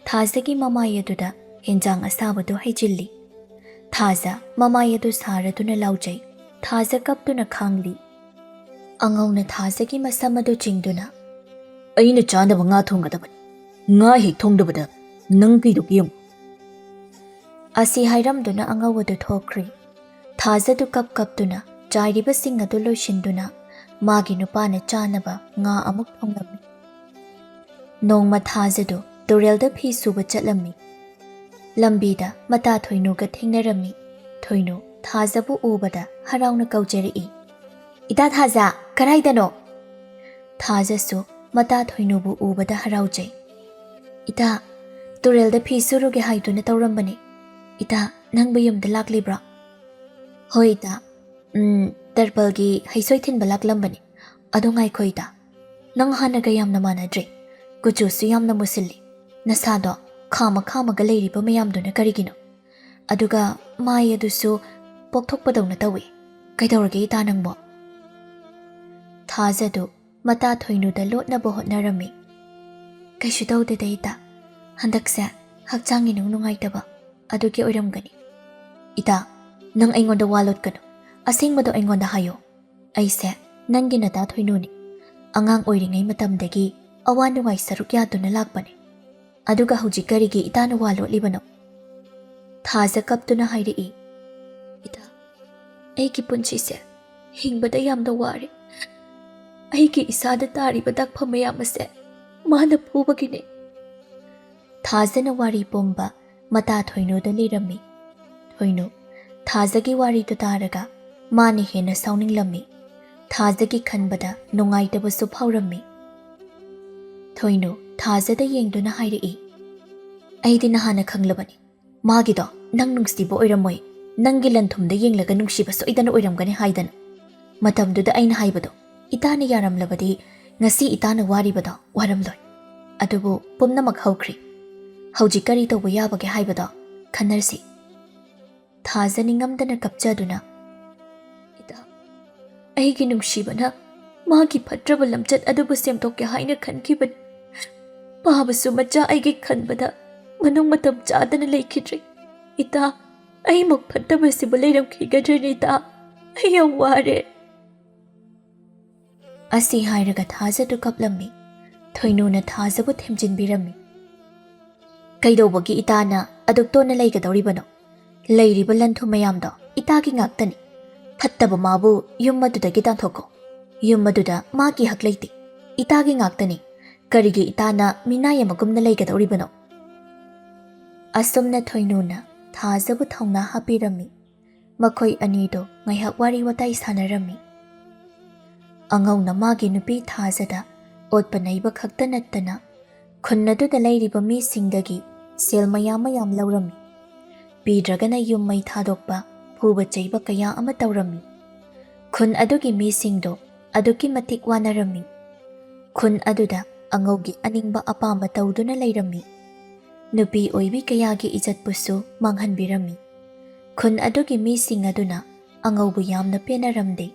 ꯊꯥꯖꯒꯤ ꯃꯃꯥꯏ ꯑꯗꯨꯗ ꯍꯦꯟꯖꯥꯡ ꯑꯁꯥꯕꯗꯨ ꯍꯩꯖꯤꯜꯂꯤ꯫ ꯊꯥꯖ ꯃꯃꯥꯏ ꯑꯗꯨ ꯁꯥꯔꯗꯨꯅ ꯂꯥꯎꯖꯩ꯫ ꯊꯥꯖ ꯀꯞꯇꯨꯅ ꯈꯥꯡꯂꯤ꯫ ꯑꯉꯧꯅ ꯊꯥꯖꯒꯤ ꯃꯁꯝ ꯑꯗꯨ ꯆꯤꯡꯗꯨꯅ, "ꯑꯩꯅ ꯆꯥꯅꯕ ꯉꯥ ꯊꯣꯡꯒꯗꯕꯅꯤ꯫ ꯉꯥ ꯍꯦꯛ ꯊꯣꯡꯗꯕꯗ ꯅꯪ ꯀꯩꯗꯧꯒꯦ ꯌꯦꯡꯉꯨ꯫" ꯑꯁꯤ ꯍꯥꯏꯔꯝꯗꯨꯅ ꯑꯉꯧ ꯑꯗꯨ ꯊꯣꯛꯈ꯭ꯔꯤ꯫ ꯊꯥꯖꯗꯨ ꯀꯞ ꯀꯞꯇꯨꯅ ꯆꯥꯏꯔꯤꯕꯁꯤꯡ ꯑꯗꯨ ꯂꯣꯏꯁꯤꯟꯗꯨꯅ ꯃꯥꯒꯤ ꯅꯨꯄꯥꯅ ꯆꯥꯅꯕ ꯉꯥ ꯑꯃꯨꯛ ꯊꯣꯡꯂꯝꯃꯤ꯫ ꯅꯣꯡꯃ ꯊꯥꯖꯗꯨ ꯇꯨꯔꯦꯜꯗ ꯐꯤ ꯁꯨꯕ ꯆꯠꯂꯝꯃꯤ꯫ ꯂꯝꯕꯤꯗ ꯃꯇꯥ ꯊꯣꯏꯅꯨꯒ ꯊꯦꯡꯅꯔꯝꯃꯤ꯫ ꯊꯣꯏꯅꯨ ꯊꯥꯖꯕꯨ ꯎꯕꯗ ꯍꯔꯥꯎꯅ ꯀꯧꯖꯔꯛꯏ, "ꯏꯇꯥ ꯊꯥꯖ, ꯀꯗꯥꯏꯗꯅꯣ?" ꯊꯥꯖꯁꯨ ꯃꯇꯥ ꯊꯣꯏꯅꯨꯕꯨ ꯎꯕꯗ ꯍꯔꯥꯎꯖꯩ꯫ "ꯏꯇꯥ, ꯇꯨꯔꯦꯜꯗ ꯐꯤ ꯁꯨꯔꯨꯒꯦ ꯍꯥꯏꯗꯨꯅ ꯇꯧꯔꯝꯕꯅꯤ꯫ ꯏꯇꯥ, ꯅꯪꯕꯨ ꯌꯨꯝꯗ ꯂꯥꯛꯂꯤꯕ꯭ꯔꯣ?" "ꯍꯣꯏ ꯏꯇꯥ꯫ ꯎꯝ, ꯇꯔꯄꯜꯒꯤ ꯍꯩꯁꯣꯏ ꯊꯤꯟꯕ ꯂꯥꯛꯂꯝꯕꯅꯤ꯫ ꯑꯗꯣ ꯉꯥꯏꯈꯣ ꯏꯇꯥ, ꯅꯪ ꯍꯥꯟꯅꯒ ꯌꯥꯝꯅ ꯃꯥꯟꯅꯗ꯭ꯔꯦ꯫ ꯀꯨꯆꯨꯁꯨ ꯌꯥꯝꯅ ꯃꯨꯁꯤꯜꯂꯤ꯫ ꯅꯁꯥꯗꯣ ꯈꯥꯃ ꯈꯥꯃꯒ ꯂꯩꯔꯤꯕ ꯃꯌꯥꯝꯗꯨꯅ ꯀꯔꯤꯒꯤꯅꯣ? ꯑꯗꯨꯒ ꯃꯥꯏ ꯑꯗꯨꯁꯨ ꯄꯣꯛꯊꯣꯛꯄꯗꯧꯅ ꯇꯧꯏ꯫ ꯀꯩꯗꯧꯔꯒꯦ ꯏꯇꯥ ꯅꯪꯕꯣ?" ꯊꯥꯖꯗꯨ ꯃꯇꯥ ꯊꯣꯏꯅꯨꯗ ꯂꯣꯠꯅꯕ ꯍꯣꯠꯅꯔꯝꯃꯤ꯫ "ꯀꯩꯁꯨ ꯇꯧꯗꯦꯗ ꯏꯇꯥ, ꯍꯟꯗꯛꯁꯦ ꯍꯛꯆꯥꯡ ꯏꯅꯨꯡ ꯅꯨꯡꯉꯥꯏꯇꯕ ꯑꯗꯨꯒꯤ ꯑꯣꯏꯔꯝꯒꯅꯤ꯫" "ꯏꯇꯥ, ꯅꯪ ꯑꯩꯉꯣꯟꯗ ꯋꯥ ꯂꯣꯠꯀꯅꯨ, ꯑꯁꯦꯡꯕꯗꯣ ꯑꯩꯉꯣꯟꯗ ꯍꯥꯏꯌꯣ꯫ ꯑꯩꯁꯦ ꯅꯪꯒꯤ ꯅꯇꯥ ꯊꯣꯏꯅꯨꯅꯤ꯫ ꯑꯉꯥꯡ ꯑꯣꯏꯔꯤꯉꯩ ꯃꯇꯝꯗꯒꯤ ꯑꯋꯥ ꯅꯨꯡꯉꯥꯏ ꯁꯔꯨꯛ ꯌꯥꯗꯨꯅ ꯂꯥꯛꯄꯅꯤ꯫ ꯑꯗꯨꯒ ꯍꯧꯖꯤꯛ ꯀꯔꯤꯒꯤ ꯏꯇꯥꯅ ꯋꯥ ꯂꯣꯠꯂꯤꯕꯅꯣ?" ꯊꯥꯖ ꯀꯞꯇꯨꯅ ꯍꯥꯏꯔꯛꯏ, "ꯏꯇꯥ, ꯑꯩꯒꯤ ꯄꯨꯟꯁꯤꯁꯦ ꯍꯤꯡꯕꯗ ꯌꯥꯝꯅ ꯋꯥꯔꯦ꯫ ꯑꯩꯒꯤ ꯏꯁꯥꯗ ꯇꯥꯔꯤꯕ ꯗꯥꯛꯐꯝ ꯃꯌꯥꯝ ꯑꯁꯦ ꯃꯥꯅ ꯐꯨꯕꯒꯤꯅꯦ꯫" ꯊꯥꯖꯅ ꯋꯥꯔꯤ ꯄꯨꯝꯕ ꯃꯇꯥ ꯊꯣꯏꯅꯨꯗ ꯂꯤꯔꯝꯃꯤ꯫ ꯊꯣꯏꯅꯨ ꯊꯥꯖꯒꯤ ꯋꯥꯔꯤꯗꯨ ꯇꯥꯔꯒ ꯃꯥꯅ ꯍꯦꯟꯅ ꯁꯥꯎꯅꯤꯡꯂꯝꯃꯤ꯫ ꯊꯥꯖꯒꯤ ꯈꯟꯕꯗ ꯅꯨꯡꯉꯥꯏꯇꯕꯁꯨ ꯐꯥꯎꯔꯝꯃꯤ꯫ ꯊꯣꯏꯅꯨ ꯊꯥꯖꯗ ꯌꯦꯡꯗꯨꯅ ꯍꯥꯏꯔꯛꯏ, "ꯑꯩꯗꯤ ꯅꯍꯥꯟꯅ ꯈꯪꯂꯕꯅꯤ꯫ ꯃꯥꯒꯤꯗꯣ ꯅꯪ ꯅꯨꯡꯁꯤꯕ ꯑꯣꯏꯔꯝꯃꯣꯏ, ꯅꯪꯒꯤ ꯂꯟꯊꯨꯝꯗ ꯌꯦꯡꯂꯒ ꯅꯨꯡꯁꯤꯕ ꯁꯣꯏꯗꯅ ꯑꯣꯏꯔꯝꯒꯅꯤ ꯍꯥꯏꯗꯅ꯫ ꯃꯇꯝꯗꯨꯗ ꯑꯩꯅ ꯍꯥꯏꯕꯗꯣ, ꯏꯇꯥꯅ ꯌꯥꯔꯝꯂꯕꯗꯤ ꯉꯁꯤ ꯏꯇꯥꯅ ꯋꯥꯔꯤꯕꯗꯣ ꯋꯥꯔꯝꯂꯣꯏ꯫ ꯑꯗꯨꯕꯨ ꯄꯨꯝꯅꯃꯛ ꯍꯧꯈ꯭ꯔꯦ꯫ ꯍꯧꯖꯤꯛ ꯀꯔꯤ ꯇꯧꯕ ꯌꯥꯕꯒꯦ ꯍꯥꯏꯕꯗꯣ ꯈꯟꯅꯔꯁꯤ꯫" ꯊꯥꯖ ꯅꯤꯡꯉꯝꯗꯅ ꯀꯞꯆꯗꯨꯅ, "ꯏꯇꯥ, ꯑꯩꯒꯤ ꯅꯨꯡꯁꯤꯕꯅ ꯃꯥꯒꯤ ꯐꯠꯇ꯭ꯔꯕ ꯂꯝꯆꯠ ꯑꯗꯨꯕꯨ ꯁꯦꯝꯗꯣꯛꯀꯦ ꯍꯥꯏꯅ ꯈꯟꯈꯤꯕꯅꯤ꯫ ꯄꯥꯕꯁꯨ ꯃꯆꯥ ꯑꯩꯒꯤ ꯈꯟꯕꯗ ꯃꯅꯨꯡ ꯃꯇꯝ ꯆꯥꯗꯅ ꯂꯩꯈꯤꯗ꯭ꯔꯦ꯫ ꯏꯇꯥ, ꯑꯩꯃꯨꯛ ꯐꯠꯇꯕꯁꯤꯕꯨ ꯂꯩꯔꯝꯈꯤꯒꯗ꯭ꯔꯅꯦ ꯏꯇꯥ? ꯑꯩ ꯌꯥꯝ ꯋꯥꯔꯦ꯫" ꯑꯁꯤ ꯍꯥꯏꯔꯒ ꯊꯥꯖꯗꯨ ꯀꯞꯂꯝꯃꯤ꯫ ꯊꯣꯏꯅꯨꯅ ꯊꯥꯖꯕꯨ ꯊꯦꯝꯖꯤꯟꯕꯤꯔꯝꯃꯤ꯫ "ꯀꯩꯗꯧꯕꯒꯤ ꯏꯇꯥꯅ ꯑꯗꯨꯛ ꯇꯣꯟꯅ ꯂꯩꯒꯗꯧꯔꯤꯕꯅꯣ? ꯂꯩꯔꯤꯕ ꯂꯟ ꯊꯨꯝ ꯃꯌꯥꯝꯗꯣ ꯏꯇꯥꯒꯤ ꯉꯥꯛꯇꯅꯤ꯫ "ꯐꯠꯇꯕ ꯃꯥꯕꯨ ꯌꯨꯝ ꯑꯗꯨꯗꯒꯤ ꯇꯥꯟꯊꯣꯛꯀꯣ꯫ ꯌꯨꯝ ꯑꯗꯨꯗ ꯃꯥꯒꯤ ꯍꯛ ꯂꯩꯇꯦ꯫ ꯏꯇꯥꯒꯤ ꯉꯥꯛꯇꯅꯤ꯫ ꯀꯔꯤꯒꯤ ꯏꯇꯥꯅ ꯃꯤꯅꯥꯏ ꯑꯃꯒꯨꯝꯅ ꯂꯩꯒꯗꯧꯔꯤꯕꯅꯣ?" ꯑꯁꯨꯝꯅ ꯊꯣꯏꯅꯨꯅ ꯊꯥꯖꯕꯨ ꯊꯧꯅꯥ ꯍꯥꯞꯄꯤꯔꯝꯃꯤ꯫ ꯃꯈꯣꯏ ꯑꯅꯤꯗꯣ ꯉꯥꯏꯍꯥꯛ ꯋꯥꯔꯤ ꯋꯥꯇꯥꯏ ꯁꯥꯟꯅꯔꯝꯃꯤ꯫ ꯑꯉꯧꯅ ꯃꯥꯒꯤ ꯅꯨꯄꯤ ꯊꯥꯖꯗ ꯑꯣꯠꯄ ꯅꯩꯕ ꯈꯛꯇ ꯅꯠꯇꯅ, ꯈꯨꯟ ꯑꯗꯨꯗ ꯂꯩꯔꯤꯕ ꯃꯤꯁꯤꯡꯗꯒꯤ ꯁꯦꯜ ꯃꯌꯥꯝ ꯃꯌꯥꯝ ꯂꯧꯔꯝꯃꯤ꯫ ꯄꯤꯗ꯭ꯔꯒꯅ ꯌꯨꯝ ꯃꯩ ꯊꯥꯗꯣꯛꯄ, ꯐꯨꯕ ꯆꯩꯕ ꯀꯌꯥ ꯑꯃ ꯇꯧꯔꯝꯃꯤ꯫ ꯈꯨꯟ ꯑꯗꯨꯒꯤ ꯃꯤꯁꯤꯡꯗꯣ ꯑꯗꯨꯛꯀꯤ ꯃꯇꯤꯛ ꯋꯥꯅꯔꯝꯃꯤ꯫ ꯈꯨꯟ ꯑꯗꯨꯗ ꯑꯉꯧꯒꯤ ꯑꯅꯤꯡꯕ ꯑꯄꯥꯝꯕ ꯇꯧꯗꯨꯅ ꯂꯩꯔꯝꯃꯤ꯫ ꯅꯨꯄꯤ ꯑꯣꯏꯕꯤ ꯀꯌꯥꯒꯤ ꯏꯖꯠꯄꯨꯁꯨ ꯃꯥꯡꯍꯟꯕꯤꯔꯝꯃꯤ꯫ ꯈꯨꯟ ꯑꯗꯨꯒꯤ ꯃꯤꯁꯤꯡ ꯑꯗꯨꯅ ꯑꯉꯧꯕꯨ ꯌꯥꯝꯅ ꯄꯦꯟꯅꯔꯝꯗꯦ꯫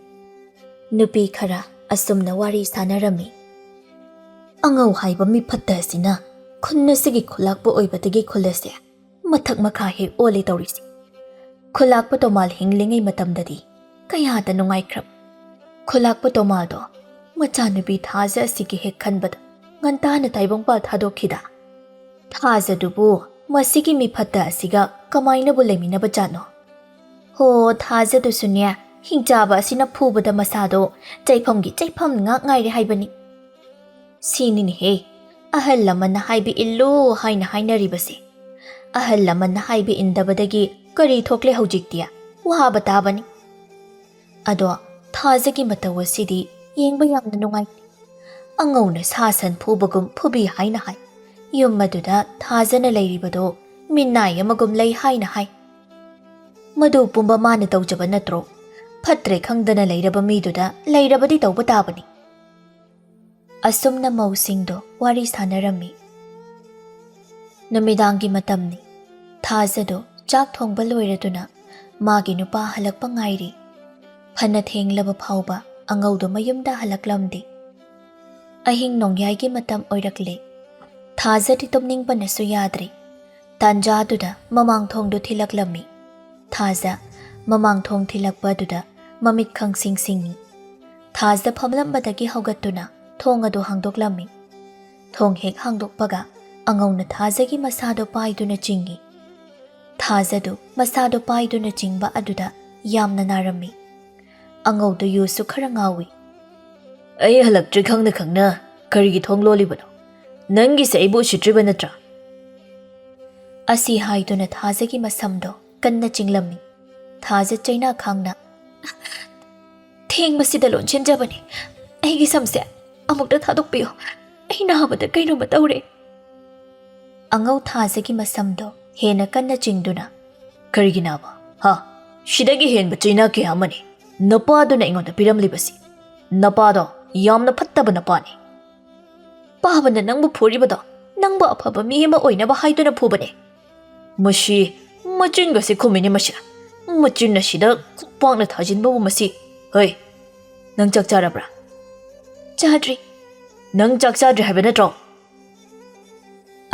ꯅꯨꯄꯤ ꯈꯔ ꯑꯁꯨꯝꯅ ꯋꯥꯔꯤ ꯁꯥꯟꯅꯔꯝꯃꯤ꯫ "ꯑꯉꯧ ꯍꯥꯏꯕ ꯃꯤꯐꯠꯇ ꯑꯁꯤꯅ ꯈꯨꯟ ꯑꯁꯤꯒꯤ ꯈꯨꯂꯥꯛꯄ ꯑꯣꯏꯕꯗꯒꯤ ꯈꯨꯜ ꯑꯁꯦ ꯃꯊꯛ ꯃꯈꯥ ꯍꯦꯛ ꯑꯣꯜꯂꯦ ꯇꯧꯔꯤꯁꯦ꯫ ꯈꯨꯂꯥꯛꯄ ꯇꯣꯃꯥꯜ ꯍꯤꯡꯂꯤꯉꯩ ꯃꯇꯝꯗꯗꯤ ꯀꯌꯥꯗ ꯅꯨꯡꯉꯥꯏꯈ꯭ꯔꯕ꯫ ꯈꯨꯂꯥꯛꯄ ꯇꯣꯃꯥꯜꯗꯣ ꯃꯆꯥꯅꯨꯄꯤ ꯊꯥꯖ ꯑꯁꯤꯒꯤ ꯍꯦꯛ ꯈꯟꯕꯗ ꯉꯟꯇꯥꯅ ꯇꯥꯏꯕꯪꯄꯥꯜ ꯊꯥꯗꯣꯛꯈꯤꯗ꯫ ꯊꯥꯖꯗꯨꯕꯨ ꯃꯁꯤꯒꯤ ꯃꯤꯐꯠꯇ ꯑꯁꯤꯒ ꯀꯃꯥꯏꯅꯕꯨ ꯂꯩꯃꯤꯟꯅꯕ ꯖꯥꯠꯅꯣ? ꯍꯣ, ꯊꯥꯖꯗꯨꯁꯨꯅꯦ, ꯍꯤꯡꯆꯥꯕ ꯑꯁꯤꯅ ꯐꯨꯕꯗ ꯃꯁꯥꯗꯣ ꯆꯩꯐꯝꯒꯤ ꯆꯩꯐꯝ ꯉꯥꯛ ꯉꯥꯏꯔꯦ ꯍꯥꯏꯕꯅꯤ꯫ ꯁꯤꯅꯤꯅꯦꯍꯦ, ꯑꯍꯜ ꯂꯃꯟꯅ ꯍꯥꯏꯕ ꯏꯜꯂꯨ ꯍꯥꯏꯅ ꯍꯥꯏꯅꯔꯤꯕꯁꯦ꯫ ꯑꯍꯜ ꯂꯃꯟꯅ ꯍꯥꯏꯕ ꯏꯟꯗꯕꯗꯒꯤ ꯀꯔꯤ ꯊꯣꯛꯂꯦ ꯍꯧꯖꯤꯛꯇꯤ? ꯋꯥꯕ ꯇꯥꯕꯅꯤ꯫ ꯑꯗꯣ ꯊꯥꯖꯒꯤ ꯃꯇꯧ ꯑꯁꯤꯗꯤ ꯌꯦꯡꯕ ꯌꯥꯝꯅ ꯅꯨꯡꯉꯥꯏꯇꯦ꯫ ꯑꯉꯧꯅ ꯁꯥ ꯁꯟ ꯐꯨꯕꯒꯨꯝ ꯐꯨꯕꯤ ꯍꯥꯏꯅ ꯍꯥꯏ꯫ ꯌꯨꯝ ꯑꯗꯨꯗ ꯊꯥꯖꯅ ꯂꯩꯔꯤꯕꯗꯣ ꯃꯤꯅꯥꯏ ꯑꯃꯒꯨꯝ ꯂꯩ ꯍꯥꯏꯅ ꯍꯥꯏ꯫ ꯃꯗꯨ ꯄꯨꯝꯕ ꯃꯥꯅ ꯇꯧꯖꯕ ꯅꯠꯇ꯭ꯔꯣ? ꯐꯠꯇ꯭ꯔꯦ ꯈꯪꯗꯅ ꯂꯩꯔꯕ ꯃꯤꯗꯨꯗ ꯂꯩꯔꯕꯗꯤ ꯇꯧꯕ ꯇꯥꯕꯅꯤ꯫" ꯑꯁꯨꯝꯅ ꯃꯧꯁꯤꯡꯗꯣ ꯋꯥꯔꯤ ꯁꯥꯟꯅꯔꯝꯃꯤ꯫ ꯅꯨꯃꯤꯗꯥꯡꯒꯤ ꯃꯇꯝꯅꯤ꯫ ꯊꯥꯖꯗꯣ ꯆꯥꯛ ꯊꯣꯡꯕ ꯂꯣꯏꯔꯗꯨꯅ ꯃꯥꯒꯤ ꯅꯨꯄꯥ ꯍꯜꯂꯛꯄ ꯉꯥꯏꯔꯤ꯫ ꯐꯅ ꯊꯦꯡꯂꯕ ꯐꯥꯎꯕ ꯑꯉꯧꯗꯣ ꯃꯌꯨꯝꯗ ꯍꯜꯂꯛꯂꯝꯗꯦ꯫ ꯑꯍꯤꯡ ꯅꯣꯡꯌꯥꯏꯒꯤ ꯃꯇꯝ ꯑꯣꯏꯔꯛꯂꯦ꯫ ꯊꯥꯖꯗꯤ ꯇꯨꯝꯅꯤꯡꯕꯅꯁꯨ ꯌꯥꯗ꯭ꯔꯦ꯫ ꯇꯥꯟꯖꯥꯗꯨꯗ ꯃꯃꯥꯡ ꯊꯣꯡꯗꯨ ꯊꯤꯜꯂꯛꯂꯝꯃꯤ꯫ ꯊꯥꯖ ꯃꯃꯥꯡ ꯊꯣꯡ ꯊꯤꯜꯂꯛꯄ ꯑꯗꯨꯗ ꯃꯃꯤꯠ ꯈꯪꯁꯤꯡ ꯁꯤꯡꯏ꯫ ꯊꯥꯖ ꯐꯝꯂꯝꯕꯗꯒꯤ ꯍꯧꯒꯠꯇꯨꯅ ꯊꯣꯡ ꯑꯗꯨ ꯍꯥꯡꯗꯣꯛꯂꯝꯃꯤ꯫ ꯊꯣꯡ ꯍꯦꯛ ꯍꯥꯡꯗꯣꯛꯄꯒ ꯑꯉꯧꯅ ꯊꯥꯖꯒꯤ ꯃꯁꯥꯗꯣ ꯄꯥꯏꯗꯨꯅ ꯆꯤꯡꯏ꯫ ꯊꯥꯖꯗꯨ ꯃꯁꯥꯗꯣ ꯄꯥꯏꯗꯨꯅ ꯆꯤꯡꯕ ꯑꯗꯨꯗ ꯌꯥꯝꯅ ꯅꯥꯔꯝꯃꯤ꯫ ꯑꯉꯧꯗꯨ ꯌꯨꯁꯨ ꯈꯔ ꯉꯥꯎꯏ꯫ "ꯑꯩ ꯍꯜꯂꯛꯇ꯭ꯔꯤ ꯈꯪꯅ ꯈꯪꯅ ꯀꯔꯤꯒꯤ ꯊꯣꯡ ꯂꯣꯜꯂꯤꯕꯅꯣ? ꯅꯪꯒꯤꯁꯦ ꯑꯩꯕꯨ ꯎꯁꯤꯠꯇ꯭ꯔꯤꯕ ꯅꯠꯇ꯭ꯔꯥ?" ꯑꯁꯤ ꯍꯥꯏꯗꯨꯅ ꯊꯥꯖꯒꯤ ꯃꯁꯝꯗꯣ ꯀꯟꯅ ꯆꯤꯡꯂꯝꯃꯤ꯫ ꯊꯥꯖ ꯆꯩꯅꯥ ꯈꯥꯡꯅ, "ꯊꯦꯡꯕꯁꯤꯗ ꯂꯣꯟꯁꯤꯟꯖꯕꯅꯤ꯫ ꯑꯩꯒꯤ ꯁꯝꯁꯦ ꯑꯃꯨꯛꯇ ꯊꯥꯗꯣꯛꯄꯤꯌꯨ꯫ ꯑꯩ ꯅꯥꯕꯗ ꯀꯩꯅꯣꯝꯃ ꯇꯧꯔꯦ꯫" ꯑꯉꯧ ꯊꯥꯖꯒꯤ ꯃꯁꯝꯗꯣ ꯍꯦꯟꯅ ꯀꯟꯅ ꯆꯤꯡꯗꯨꯅ, "ꯀꯔꯤꯒꯤ ꯅꯥꯕ? ꯍꯥ? ꯁꯤꯗꯒꯤ ꯍꯦꯟꯕ ꯆꯩꯅꯥ ꯀꯌꯥ ꯑꯃꯅꯤ꯫ ꯅꯄꯥꯗꯨꯅ ꯑꯩꯉꯣꯟꯗ ꯄꯤꯔꯝꯂꯤꯕꯁꯤ꯫ ꯅꯄꯥꯗꯣ ꯌꯥꯝꯅ ꯐꯠꯇꯕ ꯅꯄꯥꯅꯤ꯫" "ꯄꯥꯕꯅ ꯅꯪꯕꯨ ꯐꯨꯔꯤꯕꯗꯣ ꯅꯪꯕꯨ ꯑꯐꯕ ꯃꯤ ꯑꯃ ꯑꯣꯏꯅꯕ ꯍꯥꯏꯗꯨꯅ ꯐꯨꯕꯅꯦ꯫" "ꯃꯁꯤ ꯃꯆꯤꯟꯒꯁꯦ ꯈꯨꯝꯃꯤꯅꯦ ꯃꯁꯤ꯫ ꯃꯆꯤꯟ ꯑꯁꯤꯗ ꯈꯨꯄꯥꯛꯅ ꯊꯥꯖꯤꯟꯕꯕꯨ ꯃꯁꯤ꯫ ꯍꯩ, ꯅꯪ ꯆꯥꯛ ꯆꯥꯔꯕ꯭ꯔꯥ?" "ꯆꯥꯗ꯭ꯔꯤ꯫" "ꯅꯪ ꯆꯥꯛ ꯆꯥꯗ꯭ꯔꯤ ꯍꯥꯏꯕ ꯅꯠꯇ꯭ꯔꯣ?"